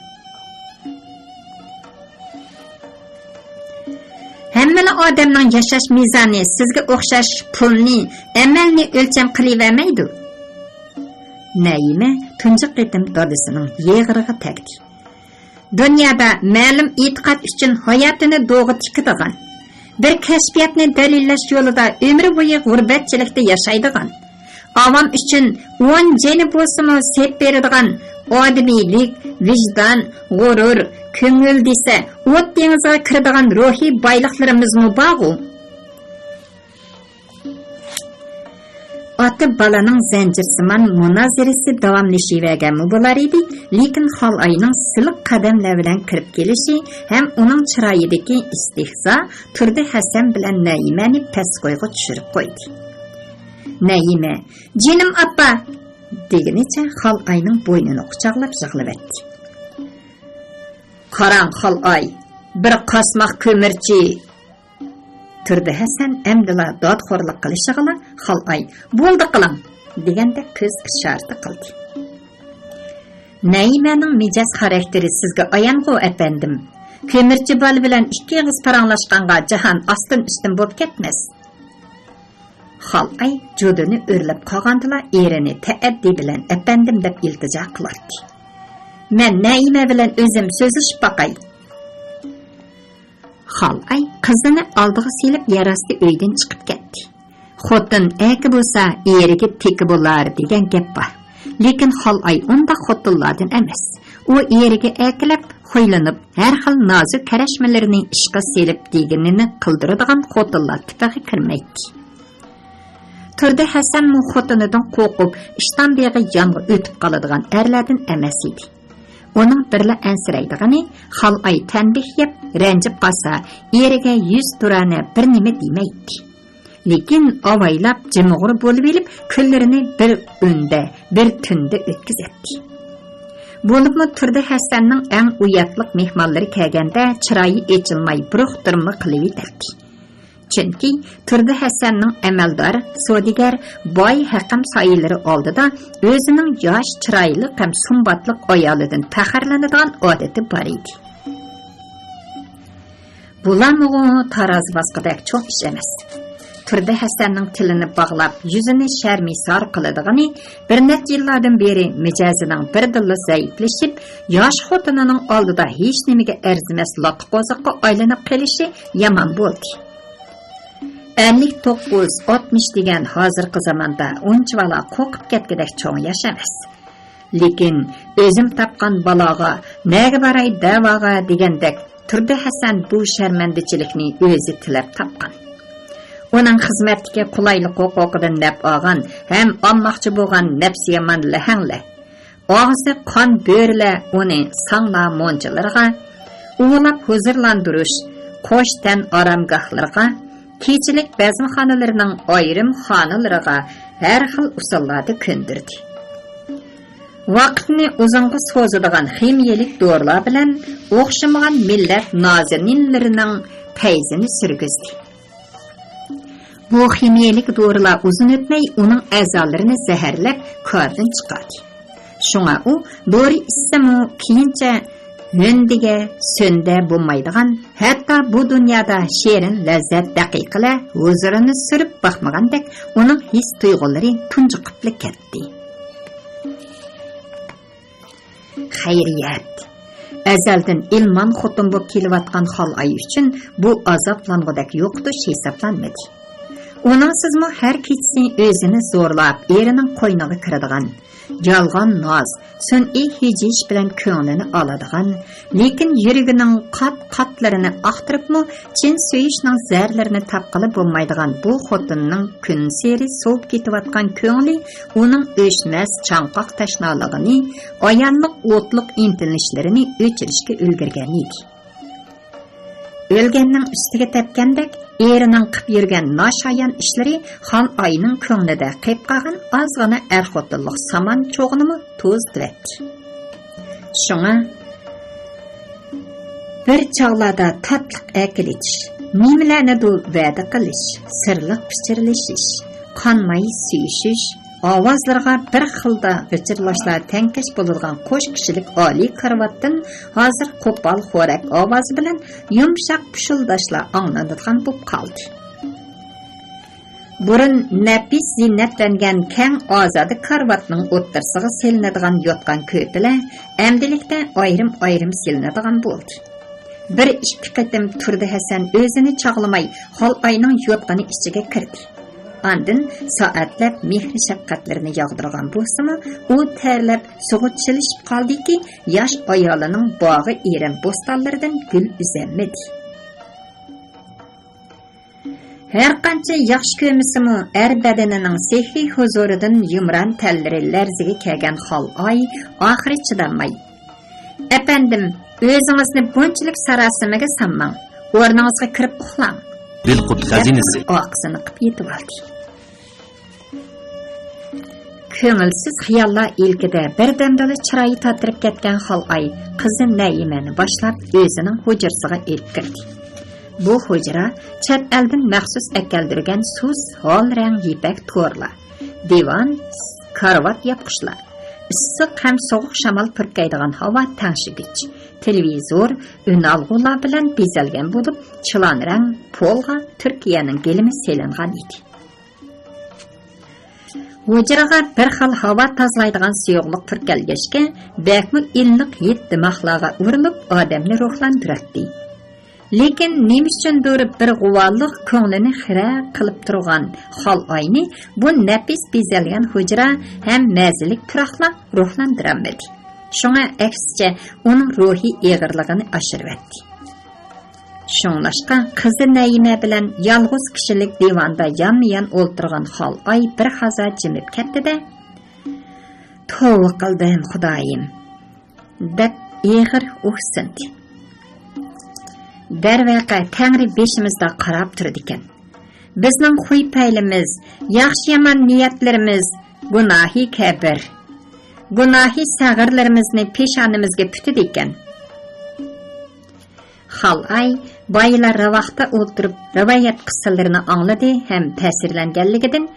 ھەممىلا ئادەمنىڭ ياشاش مىزانى سىزگە ئوخشاش پۇلنى، ئەمەلنى ئۆلچەم قىلىۋەرمەيدۇ. نەيىمە تۇنجى قېتىم دادىسىنىڭ يېغىرىغا تەگدى. دۇنيادا مەلۇم ئېتىقاد ئۈچۈن ھاياتىنى دوغا تىكىدىغان، بىر كەشپىياتنى دەلىللەش يولىدا ئۆمرى بويى غۇربەتچىلىكتە ياشايدىغان، ئاۋام ئۈچۈن ئون جېنى بولسىمۇ سېپ بېرىدىغان ئادىمىيلىك، ۋىجدان، غۇرۇر، كۆڭۈل دېسە، ئوت دېڭىزىغا كىرىدىغان روھىي بايلىقلىرىمىزمۇ بارغۇ. ئاتا بالىنىڭ زەنجىرسىمان مۇنازىرىسى داۋاملىشىۋەرگەنمۇ بولار ئىدى، لېكىن خالئاينىڭ سىلىق قەدەملەر بىلەن كىرىپ كېلىشى ھەم ئۇنىڭ چىرايىدىكى ئىستېھزا تۇردى ھەسەن بىلەن نەيىمەنى پەسكويغا چۈشۈرۈپ قويدى. نەيىمە، «جېنىم ئاپا!» دېگىنىچە خالئاينىڭ بوينىنى قۇچاقلاپ يىغلىۋەتتى. «قاراڭ، خالئاي، بىر قاسماق كۆمۈرچى!» تۇردى ھەسەن ئەمدىلا دادخورلۇق قىلىشىغىلا خالئاي «بولدى قىلىڭ» دېگەندەك كۆز ئىشارىتى قىلدى. «نەيىمەنىڭ مىجەز خاراكتېرى سىزگە ئايانغۇ، ئەپەندىم. كۆمۈرچى بالا بىلەن ئىككى ئېغىز پاراڭلاشقانغا جاھان ئاستىن-ئۈستۈن بولۇپ كەتمەس.» خالئاي جۇدۇنى ئۆرلەپ قالغاندىلا ئېرىنى تەئەددى بىلەن «ئەپەندىم» دەپ ئىلتىجا قىلاتتى. «مەن نەيىمە بىلەن ئۆزۈم سۆزلىشىپ باقاي.» خالئاي قىزىنى ئالدىغا سېلىپ يەر ئاستى ئۆيدىن چىقىپ كەتتى. خوتۇن ئەركە بولسا ئېرىگە تېكە بولار دېگەن گەپ بار. لېكىن خالئاي ئۇنداق خوتۇنلاردىن ئەمەس. ئۇ ئېرىگە ئەركىلەپ، خۇيلىنىپ، ھەر خىل نازۇك كەرەشمىلىرىنى ئىشقا سېلىپ دېگىنىنى قىلدۇرىدىغان خوتۇنلار تىپىغا كىرمەيتتى. تۇردى ھەسەنمۇ خوتۇنىدىن قورقۇپ، ئىشتان بېغى يانغا ئۆتۈپ قالىدىغان ئەرلەردىن ئەمەس ئىدى. ئۇنىڭ بىرلا ئەنسىرەيدىغىنى، خالئاي تەنبىھ يەپ، رەنجىپ قالسا، ئېرىگە يۈز تۇرانە بىر نېمە دېمەيتتى. لېكىن ئاۋايلاپ جىمىغۇر بولۇۋېلىپ، كۈنلىرىنى بىر ئۆيدە، بىر تۈندە ئۆتكۈزەتتى. بولۇپمۇ تۇردى ھەسەننىڭ ئەڭ ئۇياتلىق مېھمانلىرى كەلگەندە چىرايى ئېچىلماي بۇرۇق-تۇرما قىلىۋېتەتتى. چۈنكى تۇردى ھەسەننىڭ ئەمەلدار، سودىگەر، باي ھەقەم سايىلىرى ئالدىدا ئۆزىنىڭ ياش، چىرايلىق ھەم سۇمباتلىق ئايالىدىن پەخىرلىنىدىغان ئادىتى بار ئىدى. بۇلارمۇغۇ تارازا باسقۇدەك چوڭ ئىش ئەمەس. تۇردى ھەسەننىڭ تىلىنى باغلاپ، يۈزىنى شەرمىسار قىلىدىغىنى، بىر نەچچە يىللاردىن بېرى مىجەزىنىڭ بىردىنلا زەئىپلىشىپ، ياش خوتۇنىنىڭ ئالدىدا ھېچنېمىگە ئەرزىمەس لاققا قوزۇققا ئايلىنىپ قېلىشى يامان بولدى. ئەللىك توققۇز، ئاتمىش دېگەن ھازىرقى زاماندا ئۇنچىۋالا قورقۇپ كەتكۈدەك چوڭ ياش ئەمەس. لېكىن ئۆزۈم تاپقان بالاغا، نەگە باراي دەۋاغا دېگەندەك، تۇردى ھەسەن بۇ شەرمەندىچىلىكنى ئۆزى تىلەپ تاپقان. ئۇنىڭ خىزمەتتىكى قولايلىق ھوقۇقىدىن نەپ ئالغان ھەم ئالماقچى بولغان نەپسى يامان لەھەڭلەر، ئاغزى قان بۆرىلەر ئۇنى ساڭلا مۇنچىلىرىغا، ئۇۋىلاپ ھۇزۇرلاندۇرۇش، قوش تەن ئارامگاھلىرىغا، كېچىلىك بەزمىخانىلىرىنىڭ ئايرىم خانىلىرىغا ھەر خىل ئۇسۇللاردا كۆندۈردى. ۋاقىتنى ئۇزۇنغا سوزىدىغان خىمىيەلىك دورىلار بىلەن ئوخشىمىغان مىللەت نازىنىنلىرىنىڭ پەيزىنى سۈرگۈزدى. بۇ خىمىيەلىك دورىلار ئۇزۇن ئۆتمەي ئۇنىڭ ئەزالىرىنى زەھەرلەپ، كاردىن چىقاردى. شۇڭا ئۇ دورا ئىچسىمۇ، كېيىنچە ھۆندىگە، سۆندە بولمايدىغان، ھەتتا بۇ دۇنيادا شېرىن لەززەت دەقىقىلەر ھۇزۇرىنى سۈرۈپ باقمىغاندەك، ئۇنىڭ ھېس-تۇيغۇلىرى تۇنجۇقۇپلا كەتتى. خەيرىيەت! ئەزەلدىن ئىلمان خوتۇن بولۇپ كېلىۋاتقان خالئاي ئۈچۈن بۇ ئازابلانغۇدەك يوقىتىش ھېسابلانمىدى. ئۇنىڭسىزمۇ ھەر كېچىسى ئۆزىنى زورلاپ، ئېرىنىڭ قوينىغا كىرىدىغان، يالغان ناز، سۈنئىي ھىجىيىش بىلەن كۆڭلىنى ئالىدىغان، لېكىن يۈرىكىنىڭ قات-قاتلىرىنى ئاختۇرۇپمۇ، چىن سۆيۈشنىڭ زەرلىرىنى تاپقىلى بولمايدىغان بۇ خوتۇننىڭ كۈنسېرى سوۋۇپ كېتىۋاتقان كۆڭلى ئۇنىڭ ئۆچمەس چاڭقاق تەشنالىقىنى، ئاياللىق ئوتلۇق ئىنتىلىشلىرىنى ئۆچۈرۈشكە ئۈلگۈرگەن ئىدى. ئۆلگەننىڭ ئۈستىگە تەپكەندەك، ئېرىنىڭ قىپ يۈرگەن ناشايان ئىشلىرى خالئاينىڭ كۆڭلىدە قېپ قالغان ئازغىنە ئەر-خوتۇنلۇق سامان چوغىنىمۇ توزۇتۇۋەتتى. شۇڭا بىر چاغلاردا تاتلىق ئەركىلىتىش، نېمىلەرنىدۇر ۋەدە قىلىش، سىرلىق پىچىرلىشىش، قانماي سۆيۈشۈش، ئاۋازلىرىغا بىر خىلدا غىچىرلاشلار تەڭكەش بولىدىغان قوش كىشىلىك ئالىي كارىۋاتتىن ھازىر قوپال خورەك ئاۋازى بىلەن يۇمشاق پۇشۇلداشلار ئاڭلىنىدىغان بولۇپ قالدى. بۇرۇن نەپىس زىننەتلەنگەن كەڭ ئازادە كارىۋاتنىڭ ئوتتۇرىسىغا سېلىنىدىغان يوتقان-كۆرپىلەر ئەمدىلىكتە ئايرىم-ئايرىم سېلىنىدىغان بولدى. بىر ئىككى قېتىم تۇردى ھەسەن ئۆزىنى چاغلىماي خالئاينىڭ يوتقىنى ئىچىگە كىردى. ئاندىن سائەتلەپ مېھرى-شەپقەتلىرىنى ياغدۇرغان بولسىمۇ، ئۇ تەرلەپ سۇغا چىلىشىپ قالدىكى، ياش ئايالىنىڭ باغى ئېرەن بوستانلىرىدىن گۈل ئۈزەلمىدى. ھەرقانچە ياخشى كۆرمىسىمۇ، ئەر بەدىنىنىڭ سېھرىي ھۇزۇرىدىن يۇمران تەنلىرى لەرزىگە كەلگەن خالئاي ئاخىرى چىدالماي، ئەپەندىم، ئۆزىڭىزنى بۇنچىلىك ساراسىمىگە سالماڭ، ئورنىڭىزغا كىرىپ ئۇخلاڭ، بىلقۇت دەپ خەزىنىسى ئارقىسىنى قىپ يېتىۋالدى. كۆڭۈلسىز خىياللار ئىلكىدە بىردەمدىلا چىرايى تاتىرىپ كەتكەن خالئاي قىزى نەيىمەنى باشلاپ ئۆزىنىڭ ھۇجرىسىغا ئېلىپ كىردى. بۇ ھۇجرا چەت ئەلدىن مەخسۇس ئەكەلدۈرگەن سۇس ھال رەڭ يىپەك تورلار، دىۋان، كارىۋات ياپقۇچلار، ئىسسىق ھەم سوغۇق شامال پۈركەيدىغان ھاۋا تەڭشىگۈچ، تېلېۋىزور، ئۈنئالغۇلار بىلەن بېزەلگەن بولۇپ، چىلان رەڭ پولغا تۈركىيەنىڭ گىلىمى سېلىنغان ئىدى. ھۇجرىغا بىر خىل ھاۋا تازىلايدىغان سۇيۇقلۇق پۈركەلگەچكە، بەكمۇ ئىللىق ھىد دىماغلارغا ئۇرۇلۇپ، ئادەمنى روھلاندۇراتتى. لېكىن نېمە ئۈچۈندۇر بىر غۇۋالىق كۆڭلىنى خىرە قىلىپ تۇرغان خالئاينى بۇ نەپىس بېزەلگەن ھۇجرا ھەم مەززىلىك پۇراقلار روھلاندۇرالمىدى. شۇڭا ئەكسىچە ئۇنىڭ روھىي ئېغىرلىقىنى ئاشۇرۇۋەتتى. شۇڭلاشقا قىزى نەيىمە بىلەن يالغۇز كىشىلىك دىۋاندا يانمۇ-يان ئولتۇرغان خالئاي بىر ھازا جىمىپ كەتتى-دە، «توۋا قىلدىم، خۇدايىم!» دەپ ئېغىر ئۇھسىندى. دەرۋەقە، تەڭرى بېشىمىزدا قاراپ تۇرىدىكەن. بىزنىڭ خۇي-پەيلىمىز، ياخشى-يامان نىيەتلىرىمىز گۇناھى كەبىر، گۇناھى سەغىرلىرىمىزنى پېشانىمىزگە پۈتىدىكەن. خالئاي بايىلا راۋاقتا ئولتۇرۇپ رىۋايەت قىسسىلىرىنى ئاڭلىدى ھەم تەسىرلەنگەنلىكىدىن،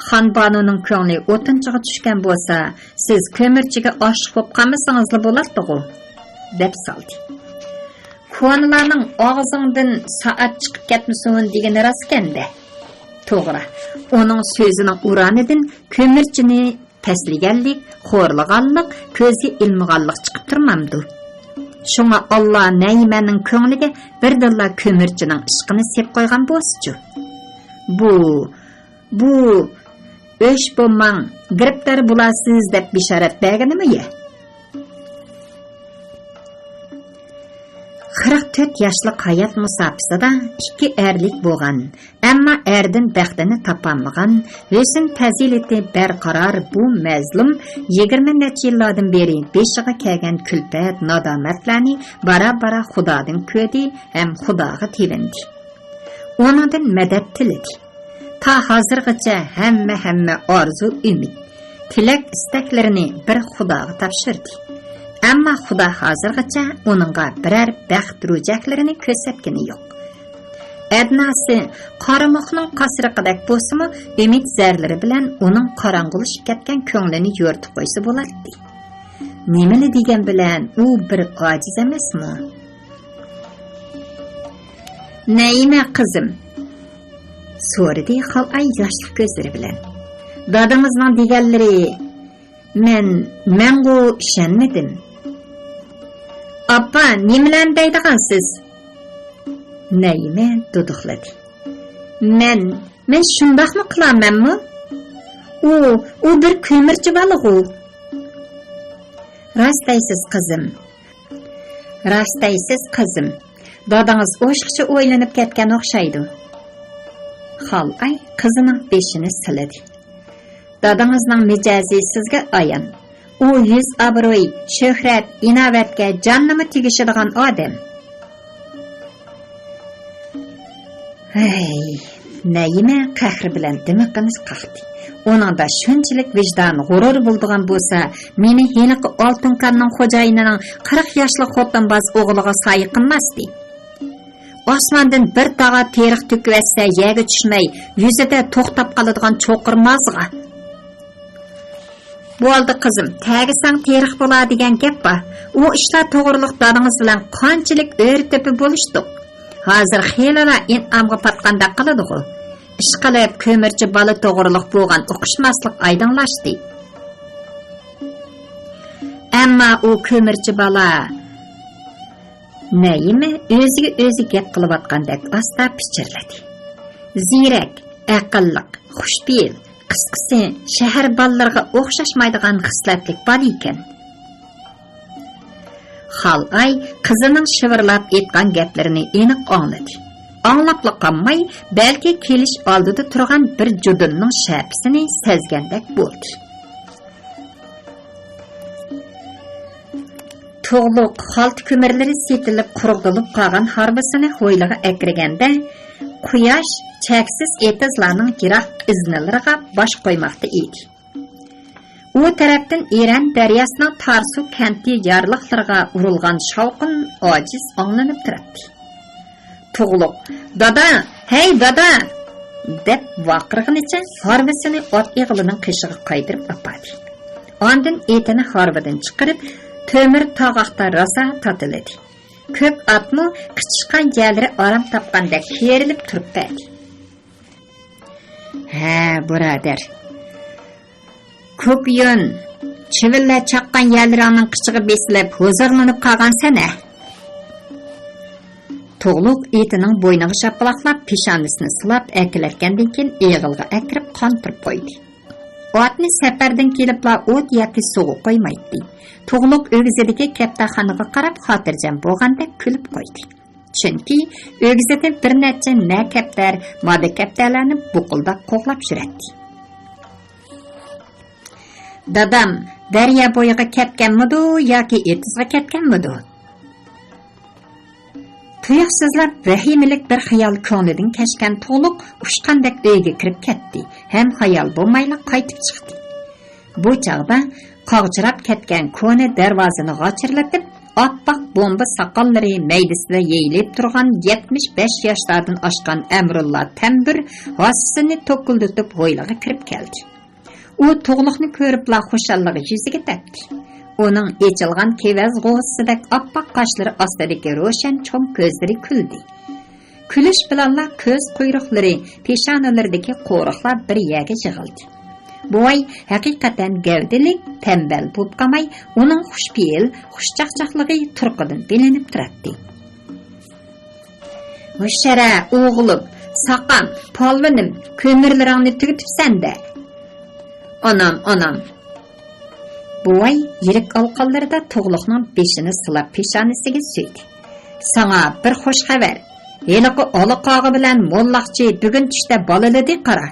خانبانۇنىڭ كۆڭلى ئوتۇنچىغا چۈشكەن بولسا، سىز كۆمۈرچىگە ئاشىق بولۇپ قالمىسىڭىزلا بولاتتىغۇ، دەپ سالدى. كونىلارنىڭ «ئاغزىڭدىن سائەت چىقىپ كەتمىسۇن» دېگىنى راستكەن-دە. توغرا، ئۇنىڭ سۆزىنىڭ ئۇرانىدىن كۆمۈرچىنى پەسلىگەنلىك، خورلىغانلىق، كۆزگە ئىلمىغانلىق چىقىپ تۇرمامدۇ؟ شۇڭا ئاللا نەيىمەنىڭ كۆڭلىگە بىردىنلا كۆمۈرچىنىڭ ئىشقىنى سېلىپ قويغان بولسىچۇ؟ بۇ، بۇ، «ئۆچ بولماڭ، گىرىپتار بولارسىز» دەپ بېشارەت بەرگىنىمۇ يە؟ قىرىق تۆت ياشلىق ھايات مۇساپىسىدا ئىككى ئەرلىك بولغان، ئەمما ئەردىن بەختىنى تاپالمىغان، ھۆسن پەزىلىتى بەرقارار بۇ مەزلۇم يىگىرمە نەچچە يىللاردىن بېرى بېشىغا كەلگەن كۈلپەت، نادامەتلەرنى بارا-بارا خۇدادىن كۆردى ھەم خۇداغا تېۋىندى. ئۇنىڭدىن مەدەت تىلىدى. تا ھازىرغىچە ھەممە، ھەممە ئارزۇ، ئۈمىد، تىلەك، ئىستەكلىرىنى بىر خۇداغا تاپشۇردى. ئەمما خۇدا ھازىرغىچە ئۇنىڭغا بىرەر بەخت روجەكلىرىنى كۆرسەتكىنى يوق. ئەدناسى قارىمۇخنىڭ قاسرىقىدەك بولسىمۇ، ئۈمىد زەرلىرى بىلەن ئۇنىڭ قاراڭغۇلىشىپ كەتكەن كۆڭلىنى يورۇتۇپ قويسا بولاتتى. نېمىنى دېگەن بىلەن ئۇ بىر ئاجىز ئەمەسمۇ؟ نەيىمە قىزىم، سورىدى خالئاي ياشلىق كۆزلىرى بىلەن. دادىڭىزنىڭ دېگەنلىرى، مەن، مەنغۇ ئىشەنمىدىم. ئاپا، نېمىلەرنى دەيدىغانسىز؟ نەيىمە دۇدۇقلىدى. مەن، مەن شۇنداقمۇ قىلارمەنمۇ؟ ئۇ، ئۇ بىر كۆمۈرچى بالىغۇ. راست دەيسىز، قىزىم. راست دەيسىز، قىزىم. دادىڭىز ئوشۇقچە ئويلىنىپ كەتكەن ئوخشايدۇ. خالئاي قىزىنىڭ بېشىنى سىلىدى. دادىڭىزنىڭ مىجەزى سىزگە ئايان. ئۇ يۈز ئابرۇي، شۆھرەت، ئىناۋەتكە جاننىمۇ تېگىشىدىغان ئادەم. ھەي، نەيىمە قەھرى بىلەن دىمىقىنى قاقتى. ئۇنىڭدا شۇنچىلىك ۋىجدان، غۇرۇر بولىدىغان بولسا، مېنى ھېلىقى ئالتۇن كاننىڭ خوجايىنىنىڭ قىرىق ياشلىق خوتۇنباز ئوغلىغا سايە قىلماستى. ئاسماندىن بىر تاغار تېرىق تۆكۈۋەتسە، يەرگە چۈشمەي، يۈزىدە توختاپ قالىدىغان چوقۇر مازغا. بولدى قىزىم، تەگىسەڭ تېرىق بولار دېگەن گەپ بار. ئۇ ئىشلار توغرىلىق دادىڭىز بىلەن قانچىلىك ئۆرە-تۆپە بولۇشتۇق. ھازىر خېلىلا ئىنئامغا پاتقاندەك قىلىدىغۇ. ئىشقىلىپ، كۆمۈرچى بالا توغرىلىق بولغان ئۇقۇشماسلىق ئايدىڭلاشتى. ئەمما ئۇ كۆمۈرچى بالا نەيىمە ئۆزىگە ئۆزى گەپ قىلىۋاتقاندەك ئاستا پىچىرلىدى. زېرەك، ئەقىللىق، خۇشپېئىل، قىسقىسى، شەھەر بالىلىرىغا ئوخشاشمايدىغان خىسلەتلىك بالا ئىكەن. خالئاي قىزىنىڭ شىۋىرلاپ ئېيتقان گەپلىرىنى ئېنىق ئاڭلىدى. ئاڭلاپلا قالماي، بەلكى كېلىش ئالدىدا تۇرغان بىر جۇدۇننىڭ شەپىسىنى سەزگەندەك بولدى. تۇغلۇق خالتا كۆمۈرلىرى سېتىلىپ قۇرۇقدىلىپ قالغان ھارۋىسىنى ھويلىغا ئەكىرگەندە، قۇياش چەكسىز ئېتىزلارنىڭ يىراق ئىزنىلىرىغا باش قويماقتا ئىدى. ئۇ تەرەپتىن ئىرەن دەرياسىنىڭ تارسۇ كەنتى يارلىقلىرىغا ئۇرۇلغان شاۋقۇن ئاجىز ئاڭلىنىپ تۇراتتى. تۇغلۇق، «دادا! ھەي، دادا!» دەپ ۋارقىرىغىنىچە ھارۋىسىنى ئات ئېغىلىنىڭ قېشىغا قايتۇرۇپ ئاپاردى. ئاندىن ئېتىنى ھارۋىدىن چىقىرىپ، تۆمۈر تاغاقتا راسا تاتىلىدى. كۆپ ئاتمۇ قىچىشقان يەرلىرى ئارام تاپقاندەك كېرىلىپ تۇرۇپ بەردى. ھە، بۇرادەر. كوكيون، چىۋىنلار چاققان يەرلىرىڭنىڭ قىچىغا بېسىلىپ، ھۇزۇرلىنىپ قالغانسەن ھە؟ تۇغلۇق ئېتىنىڭ بوينىغا شاپىلاقلاپ، پېشانىسىنى سىلاپ ئەكېلەتكەندىن كېيىن، ئېغىلغا ئەكىرىپ قاندۇرۇپ قويدى. ئاتنى سەپەردىن كېلىپلا ئوت ياكى سۇغا قويمايتتى. تۇغلۇق ئۆگزىدىكى كەپتەرخانىغا قاراپ خاتىرجەم بولغاندەك كۈلۈپ قويدى. چۈنكى ئۆگزىدە بىر نەچچە نە كەپتەر، مادا كەپتەرلەرنى بۇقۇلداپ قوغلاپ يۈرەتتى. دادام دەريا بويىغا كەتكەنمىدۇ ياكى ئېتىزغا كەتكەنمىدۇ؟ تۇيۇقسىزلا ۋەھىمىلىك بىر خىيال كۆڭلىدىن كەچكەن تۇغلۇق ئۇچقاندەك ئۆيگە كىرىپ كەتتى ھەم خىيال بولمايلا قايتىپ چىقتى. بۇ چاغدا قاغجىراپ كەتكەن كونا دەرۋازىنى غاچىرلىتىپ، ئاپئاق بومبا ساقاللىرى مەيدىسىدە يېيىلىپ تۇرغان يەتمىش بەش ياشلاردىن ئاشقان ئەمرۇللا تەمبۇر ھاسىسىنى توكۇلدىتىپ ھويلىغا كىرىپ كەلدى. ئۇ تۇغلۇقنى كۆرۈپلا خۇشاللىقى يۈزىگە تەپتى. ئۇنىڭ ئېچىلغان كېۋەز غوۋۇزىسىدەك ئاپئاق قاشلىرى ئاستىدىكى روشەن چوڭ كۆزلىرى كۈلدى. كۈلۈش بىلەنلا كۆز قۇيرۇقلىرى، پېشانىلىرىدىكى قورۇقلار بىر يەرگە يىغىلدى. بوۋاي ھەقىقەتەن گەۋدىلىك، تەمبەل بولۇپ قالماي، ئۇنىڭ خۇشپېئىل، خۇشچاقچاقلىقى تۇرقىدىن بىلىنىپ تۇراتتى. ھوشيارە ئوغلۇم، ساقام، پالۋىنىم، كۆمۈرلىرىڭنى تۈگىتىپسەن-دە. ئانام، ئانام. بوۋاي يىرىك ئالىقانلىرىدا تۇغلۇقنىڭ بېشىنى سىلاپ پېشانىسىگە سۆيدى. ساڭا بىر خوش خەۋەر. ھېلىقى ئالا قاغا بىلەن موللاقچى بۈگۈن چۈشتە بالىلىدى قارا.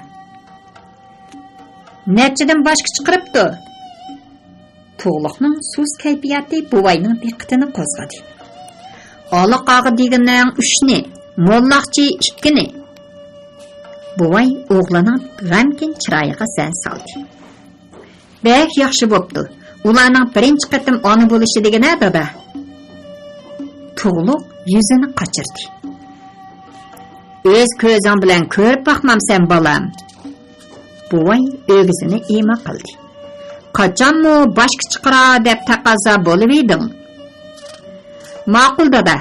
نەچچىدىن باشقا چىقىرىپتۇ؟ تۇغلۇقنىڭ سۇس كەيپىياتى بوۋاينىڭ دىققىتىنى قوزغىدى. ئالا قاغا دېگىنىڭ ئۈچنى، موللاقچى ئىككىنى. بوۋاي ئوغلىنىڭ غەمكىن چىرايىغا زەن سالدى. بەك ياخشى بوپتۇ. ئۇلارنىڭ بىرىنچى قېتىم ئانا بولۇشى دېگىنە، دادا. تۇغلۇق يۈزىنى قاچۇردى. ئۆز كۆزۈڭ بىلەن كۆرۈپ باقمامسەن، بالام؟ بوۋاي ئۆگزىنى ئىما قىلدى. قاچانمۇ باشقا چىقىرا دەپ تەقەززا بولۇۋىدىڭ. ماقۇل، دادا.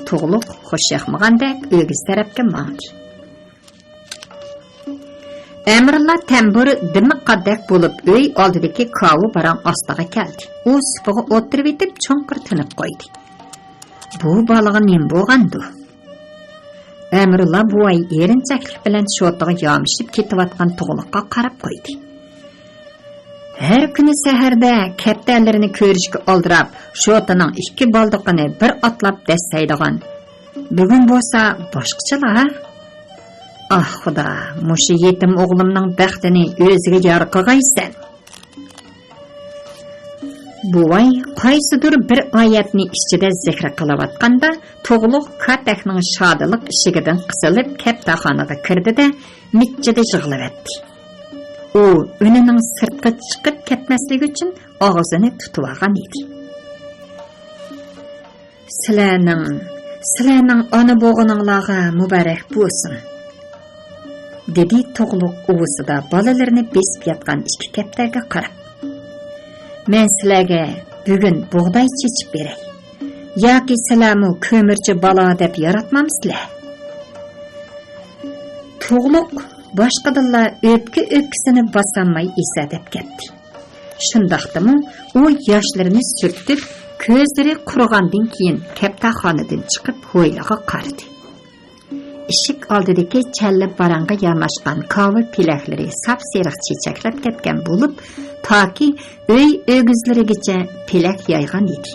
تۇغلۇق خۇش ياقمىغاندەك ئۆگزە تەرەپكە ماڭدى. ئەمرۇللا تەمبۇر دىمىققاندەك بولۇپ ئۆي ئالدىدىكى كاۋا باراڭ ئاستىغا كەلدى. ئۇ سۇپىغا ئولتۇرۇۋېتىپ چوڭقۇر تىنىپ قويدى. بۇ بالىغا نېمە بولغاندۇ؟ ئەمرۇللا بوۋاي ئېرىنچەكلىك بىلەن شوتىغا يامىشىپ كېتىۋاتقان تۇغلۇققا قاراپ قويدى. ھەر كۈنى سەھەردە كەپتەرلىرىنى كۆرۈشكە ئالدىراپ، شوتىنىڭ ئىككى بالدىقىنى بىر ئاتلاپ دەسسەيدىغان. بۈگۈن بولسا باشقىچىلا. ئاھ، خۇدا، مۇشۇ يېتىم ئوغلۇمنىڭ بەختىنى ئۆزىگە يار قىلغايسەن. بوۋاي قايسىدۇر بىر ئايەتنى ئىچىدە زىكرى قىلىۋاتقاندا، تۇغلۇق كاتەكنىڭ شادىلىق ئىشىكىدىن قىسىلىپ كەپتەرخانىغا كىردى-دە، مىچچىدە يىغلىۋەتتى. ئۇ ئۈنىنىڭ سىرتقا چىقىپ كەتمەسلىكى ئۈچۈن ئاغزىنى تۇتۇۋالغان ئىدى. سىلەرنىڭ، سىلەرنىڭ ئانا بولغىنىڭلارغا مۇبارەك بولسۇن، دېدى تۇغلۇق ئۇۋىسىدا بالىلىرىنى بېسىپ ياتقان ئىككى كەپتەرگە قاراپ. مەن سىلەرگە بۈگۈن بۇغداي چېچىپ بېرەي. ياكى سىلەرمۇ كۆمۈرچى بالا دەپ ياراتمامسىلەر؟ تۇغلۇق باشقىدىنلا ئۆپكە ئۆپكىسىنى باسالماي ئېسەدەپ كەتتى. شۇنداقتىمۇ ئۇ ياشلىرىنى سۈرتۈپ، كۆزلىرى قۇرۇغاندىن كېيىن كەپتەرخانىدىن چىقىپ ھويلىغا قارىدى. ئىشىك ئالدىدىكى چەللە باراڭغا ياماشقان كاۋا پېلەكلىرى ساپسېرىق چېچەكلەپ كەتكەن بولۇپ، تاكى ئۆي ئۆگزىلىرىگىچە پېلەك يايغان ئىدى.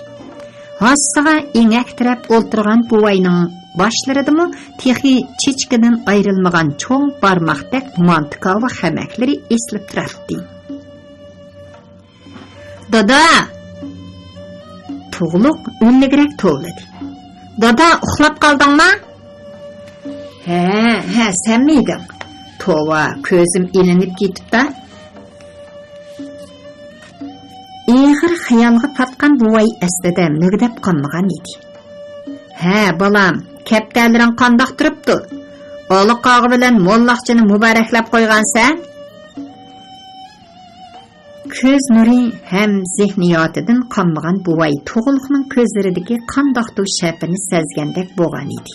ھاسىسىغا ئېڭەكتىرەپ ئولتۇرغان بوۋاينىڭ باشلىرىدىمۇ تېخى چېچىكىدىن ئايرىلمىغان چوڭ بارماقتەك مانتا كاۋا خەمەكلىرى ئېسىلىپ تۇراتتى. دادا! تۇغلۇق ئۈنلۈكرەك توۋلىدى. دادا، ئۇخلاپ قالدىڭما؟ ھە، ھە، سەنمىدىڭ؟ توۋا، كۆزۈم ئىلىنىپ كېتىپتا. ئېغىر خىيالغا پاتقان بوۋاي ئەسلىدە مۈگدەپ قالمىغان ئىدى. ھە، بالام، كەپتەرلىرىڭ قانداق تۇرۇپتۇ؟ ئالا قاغا بىلەن موللاقچىنى مۇبارەكلەپ قويغانسەن؟ كۆز نۇرى ھەم زېھنىياتىدىن قانمىغان بوۋاي تۇغلۇقنىڭ كۆزلىرىدىكى قانداقتۇر شەپىنى سەزگەندەك بولغان ئىدى.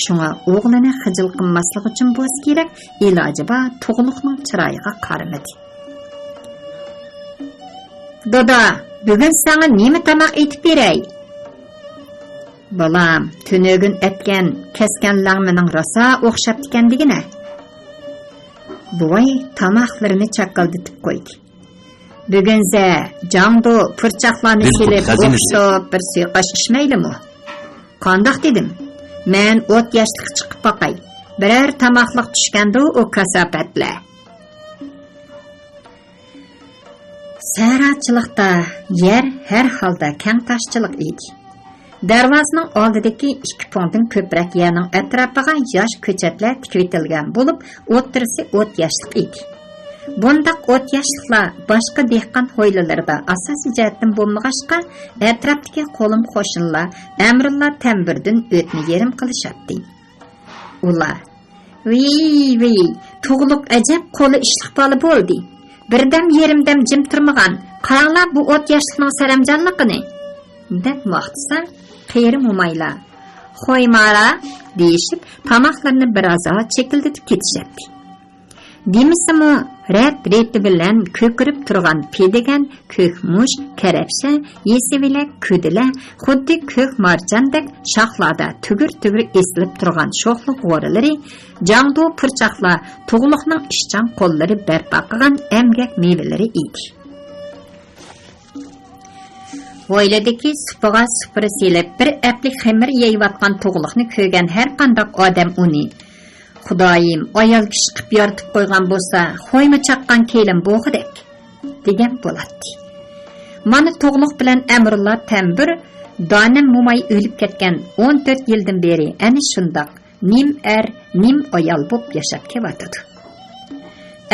شۇڭا ئوغلىنى خىجىل قىلماسلىق ئۈچۈن بولسا كېرەك، ئىلاجى بار تۇغلۇقنىڭ چىرايىغا قارىمىدى. دادا، بۈگۈن ساڭا نېمە تاماق ئېتىپ بېرەي؟ بالام، تۈنۈگۈن ئەتكەن كەسكەن لەڭمىنىڭ راسا ئوخشاپتىكەن دېگىنە. بوۋاي تاماقلىرىنى چاكىلدىتىپ قويدى. بۈگۈنزە جاڭدۇ پۇرچاقلارنى سېلىپ، ئوخشىتىپ بىر سۇيۇقئاش ئىچمەيلىمۇ؟ قانداق دېدىم؟ مەن ئوت ياشلىققا چىقىپ باقاي. بىرەر تاماقلىق چۈشكەندۇ ئۇ كاساپەتلەر. سەھراچىلىقتا يەر ھەر ھالدا كەڭ تاشچىلىق ئىدى. دەرۋازىنىڭ ئالدىدىكى ئىككى پۇڭدىن كۆپرەك يەرنىڭ ئەتراپىغا ياش كۆچەتلەر تىكىۋېتىلگەن بولۇپ، ئوتتۇرىسى ئوت ياشلىق ئىدى. بۇنداق ئوت ياشلىقلار باشقا دېھقان ھويلىلىرىدا ئاساسىي جەھەتتىن بولمىغاچقا، ئەتراپتىكى قولۇم قوشنىلار ئەمرۇللا تەمبۇردىن ئۆتنى يېرىم قىلىشاتتى. ئۇلار، ۋىي، ۋىي، تۇغلۇق ئەجەب قولى ئىشلىق بالا بولدى. بىردەم يېرىمدەم جىم تۇرمىغان. قاراڭلار بۇ ئوت ياشلىقنىڭ سەرەمجانلىقىنى! دەپ ماختىسا، قېرى مومايلار، خويمارا! دېيىشىپ، تاماقلىرىنى بىرازا چېكىلدىتىپ كېتىشەتتى. دېمىسىمۇ، رەت-رېتى بىلەن كۆكىرىپ تۇرغان پېدىگەن، كۆك مۇچ، كەرەپشە، يېسىۋىلەك، كۈدىلە، خۇددى كۆك مارجاندەك شاخلاردا تۈگۈر-تۈگۈر ئېسىلىپ تۇرغان شوخلا غورىلىرى، جاڭدۇ پۇرچاقلار تۇغلۇقنىڭ ئىشچان قوللىرى بەرپا قىلغان ئەمگەك مېۋىلىرى ئىدى. ھويلىدىكى سۇپىغا سۇپرا سېلىپ، بىر ئەپلىك خېمىر يەيۋاتقان تۇغلۇقنى كۆرگەن ھەرقانداق ئادەم ئۇنى، «خۇدايىم، ئايال كىشى قىپ يارىتىپ قويغان بولسا، خويما چاققان كېلىن بوغۇدەك» دېگەن بولاتتى. مانا تۇغلۇق بىلەن ئەمرۇللا تەمبۇر دانەم موماي ئۆلۈپ كەتكەن ئون تۆت يىلدىن بېرى ئەنە شۇنداق نىم ئەر، نىم ئايال بولۇپ ياشاپ كېلىۋاتىدۇ.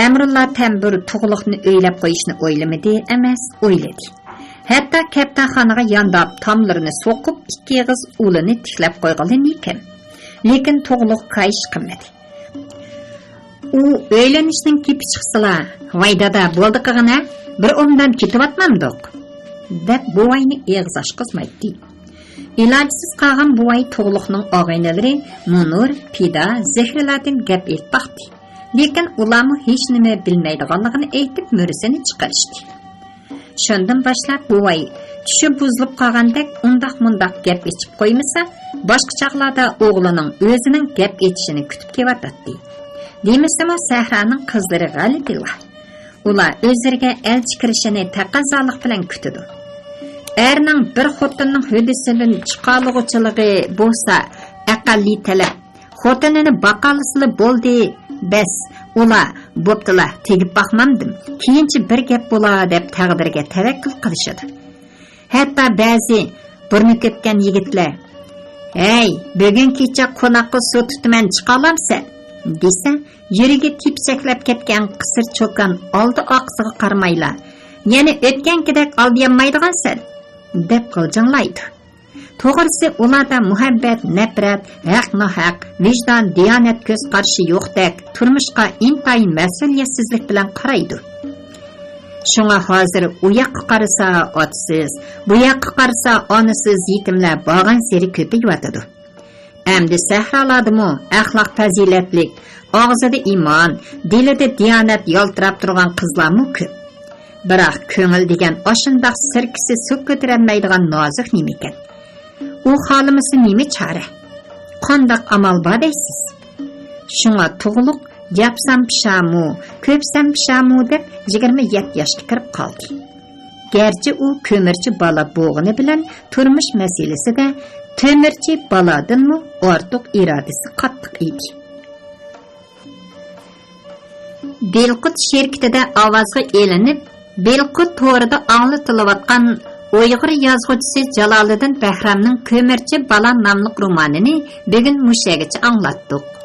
ئەمرۇللا تەمبۇر تۇغلۇقنى ئۆيلەپ قويۇشنى ئويلىمىدى ئەمەس، ئويلىدى. ھەتتا كەپتەرخانىغا يانداپ تاملىرىنى سوقۇپ، ئىككى ئېغىز ئۇلىنى تىكلەپ قويغىلىمىكىن. لېكىن تۇغلۇق كايىش قىلمىدى. ئۇ ئۆيلىنىشنىڭ گېپى چىقسىلا، «ۋاي دادا، بولدى قىغىنە، بىر ئومدان كېتىۋاتمامدۇق؟» دەپ بوۋاينى ئېغىز ئاچقۇزمايتتى. ئىلاجسىز قالغان بوۋاي تۇغلۇقنىڭ ئاغىنىلىرى مۇنۇر، پىدا، زېھرىلادىن گەپ ئېلىپ باقتى. لېكىن ئۇلارمۇ ھېچنېمە بىلمەيدىغانلىقىنى ئېيتىپ، مۈرىسىنى چىقىرىشتى. شۇندىن باشلاپ بوۋاي چۈشى بۇزۇلۇپ قالغاندەك ئۇنداق-مۇنداق گەپ ئېچىپ قويمىسا، باشقا چاغلاردا ئوغلىنىڭ ئۆزىنىڭ گەپ ئېچىشىنى كۈتۈپ كېلىۋاتاتتى. دېمىسىمۇ، سەھرانىڭ قىزلىرى غەلىتىلا. ئۇلار ئۆزلىرىگە ئەلچى كىرىشىنى تەقەززالىق بىلەن كۈتىدۇ. ئەرنىڭ بىر خوتۇننىڭ ھۆددىسىدىن چىقالىغۇچىلىقى بولسا ئەقەللىي تەلەپ. خوتۇنىنى باقالىسىلا بولدى، بەس، ئۇلار، «بوپتۇلا، تېگىپ باقمامدىم، كېيىنچە بىر گەپ بولا» دەپ تەقدىرگە تەۋەككۈل قىلىشىدۇ. ھەتتا بەزى بۇرنى كۆپكەن يىگىتلەر، «ھەي، بۈگۈن كېچە قوناققا سۇ تۇتىمەن، چىقالامسەن؟» دېسە، يۈرىكى تېپىچەكلەپ كەتكەن قىسىر چوكان ئالدى ئارقىسىغا قارىمايلا، «يەنە ئۆتكەنكىدەك ئالدىيالمايدىغانسەن» دەپ غىلجىڭلايدۇ. توغرىسى، ئۇلاردا مۇھەببەت، نەپرەت، ھەق-ناھەق، ۋىجدان، دىيانەت، كۆز قارىشى يوقتەك، تۇرمۇشقا ئىنتايىن مەسئۇلىيەتسىزلىك بىلەن قارايدۇ. شۇڭا ھازىر ئۇ ياققا قارىسا ئاتىسىز، بۇ ياققا قارىسا ئانىسىز يېتىملەر بارغانسېرى كۆپىيىۋاتىدۇ. ئەمدى سەھرالاردىمۇ ئەخلاق پەزىلەتلىك، ئاغزىدا ئىمان، دىلىدا دىيانەت يالتىراپ تۇرغان قىزلارمۇ كۆپ. بىراق كۆڭۈل دېگەن ئاشۇنداق سىركىسى سۇ كۆتۈرەلمەيدىغان نازۇك نېمىكەن. ئۇ خالىمىسا نېمە چارە؟ قانداق ئامال بار دەيسىز؟ شۇڭا تۇغلۇق ياپسام پىشامۇ، كۆپسەم پىشامۇ دەپ يىگىرمە يەتتە ياشقا كىرىپ قالدى. گەرچە ئۇ كۆمۈرچى بالا بولغىنى بىلەن تۇرمۇش مەسىلىسىدە تۆمۈرچى بالادىنمۇ ئارتۇق ئىرادىسى قاتتىق ئىدى. دىلقۇت شىركىتىدە ئاۋازغا ئېلىنىپ، دىلقۇت تورىدا ئاڭلىتىلىۋاتقان ئۇيغۇر يازغۇچىسى جالالىدىن بەھرامنىڭ كۆمۈرچى بالا ناملىق رومانىنى بۈگۈن مۇشۇ يەرگىچە ئاڭلاتتۇق.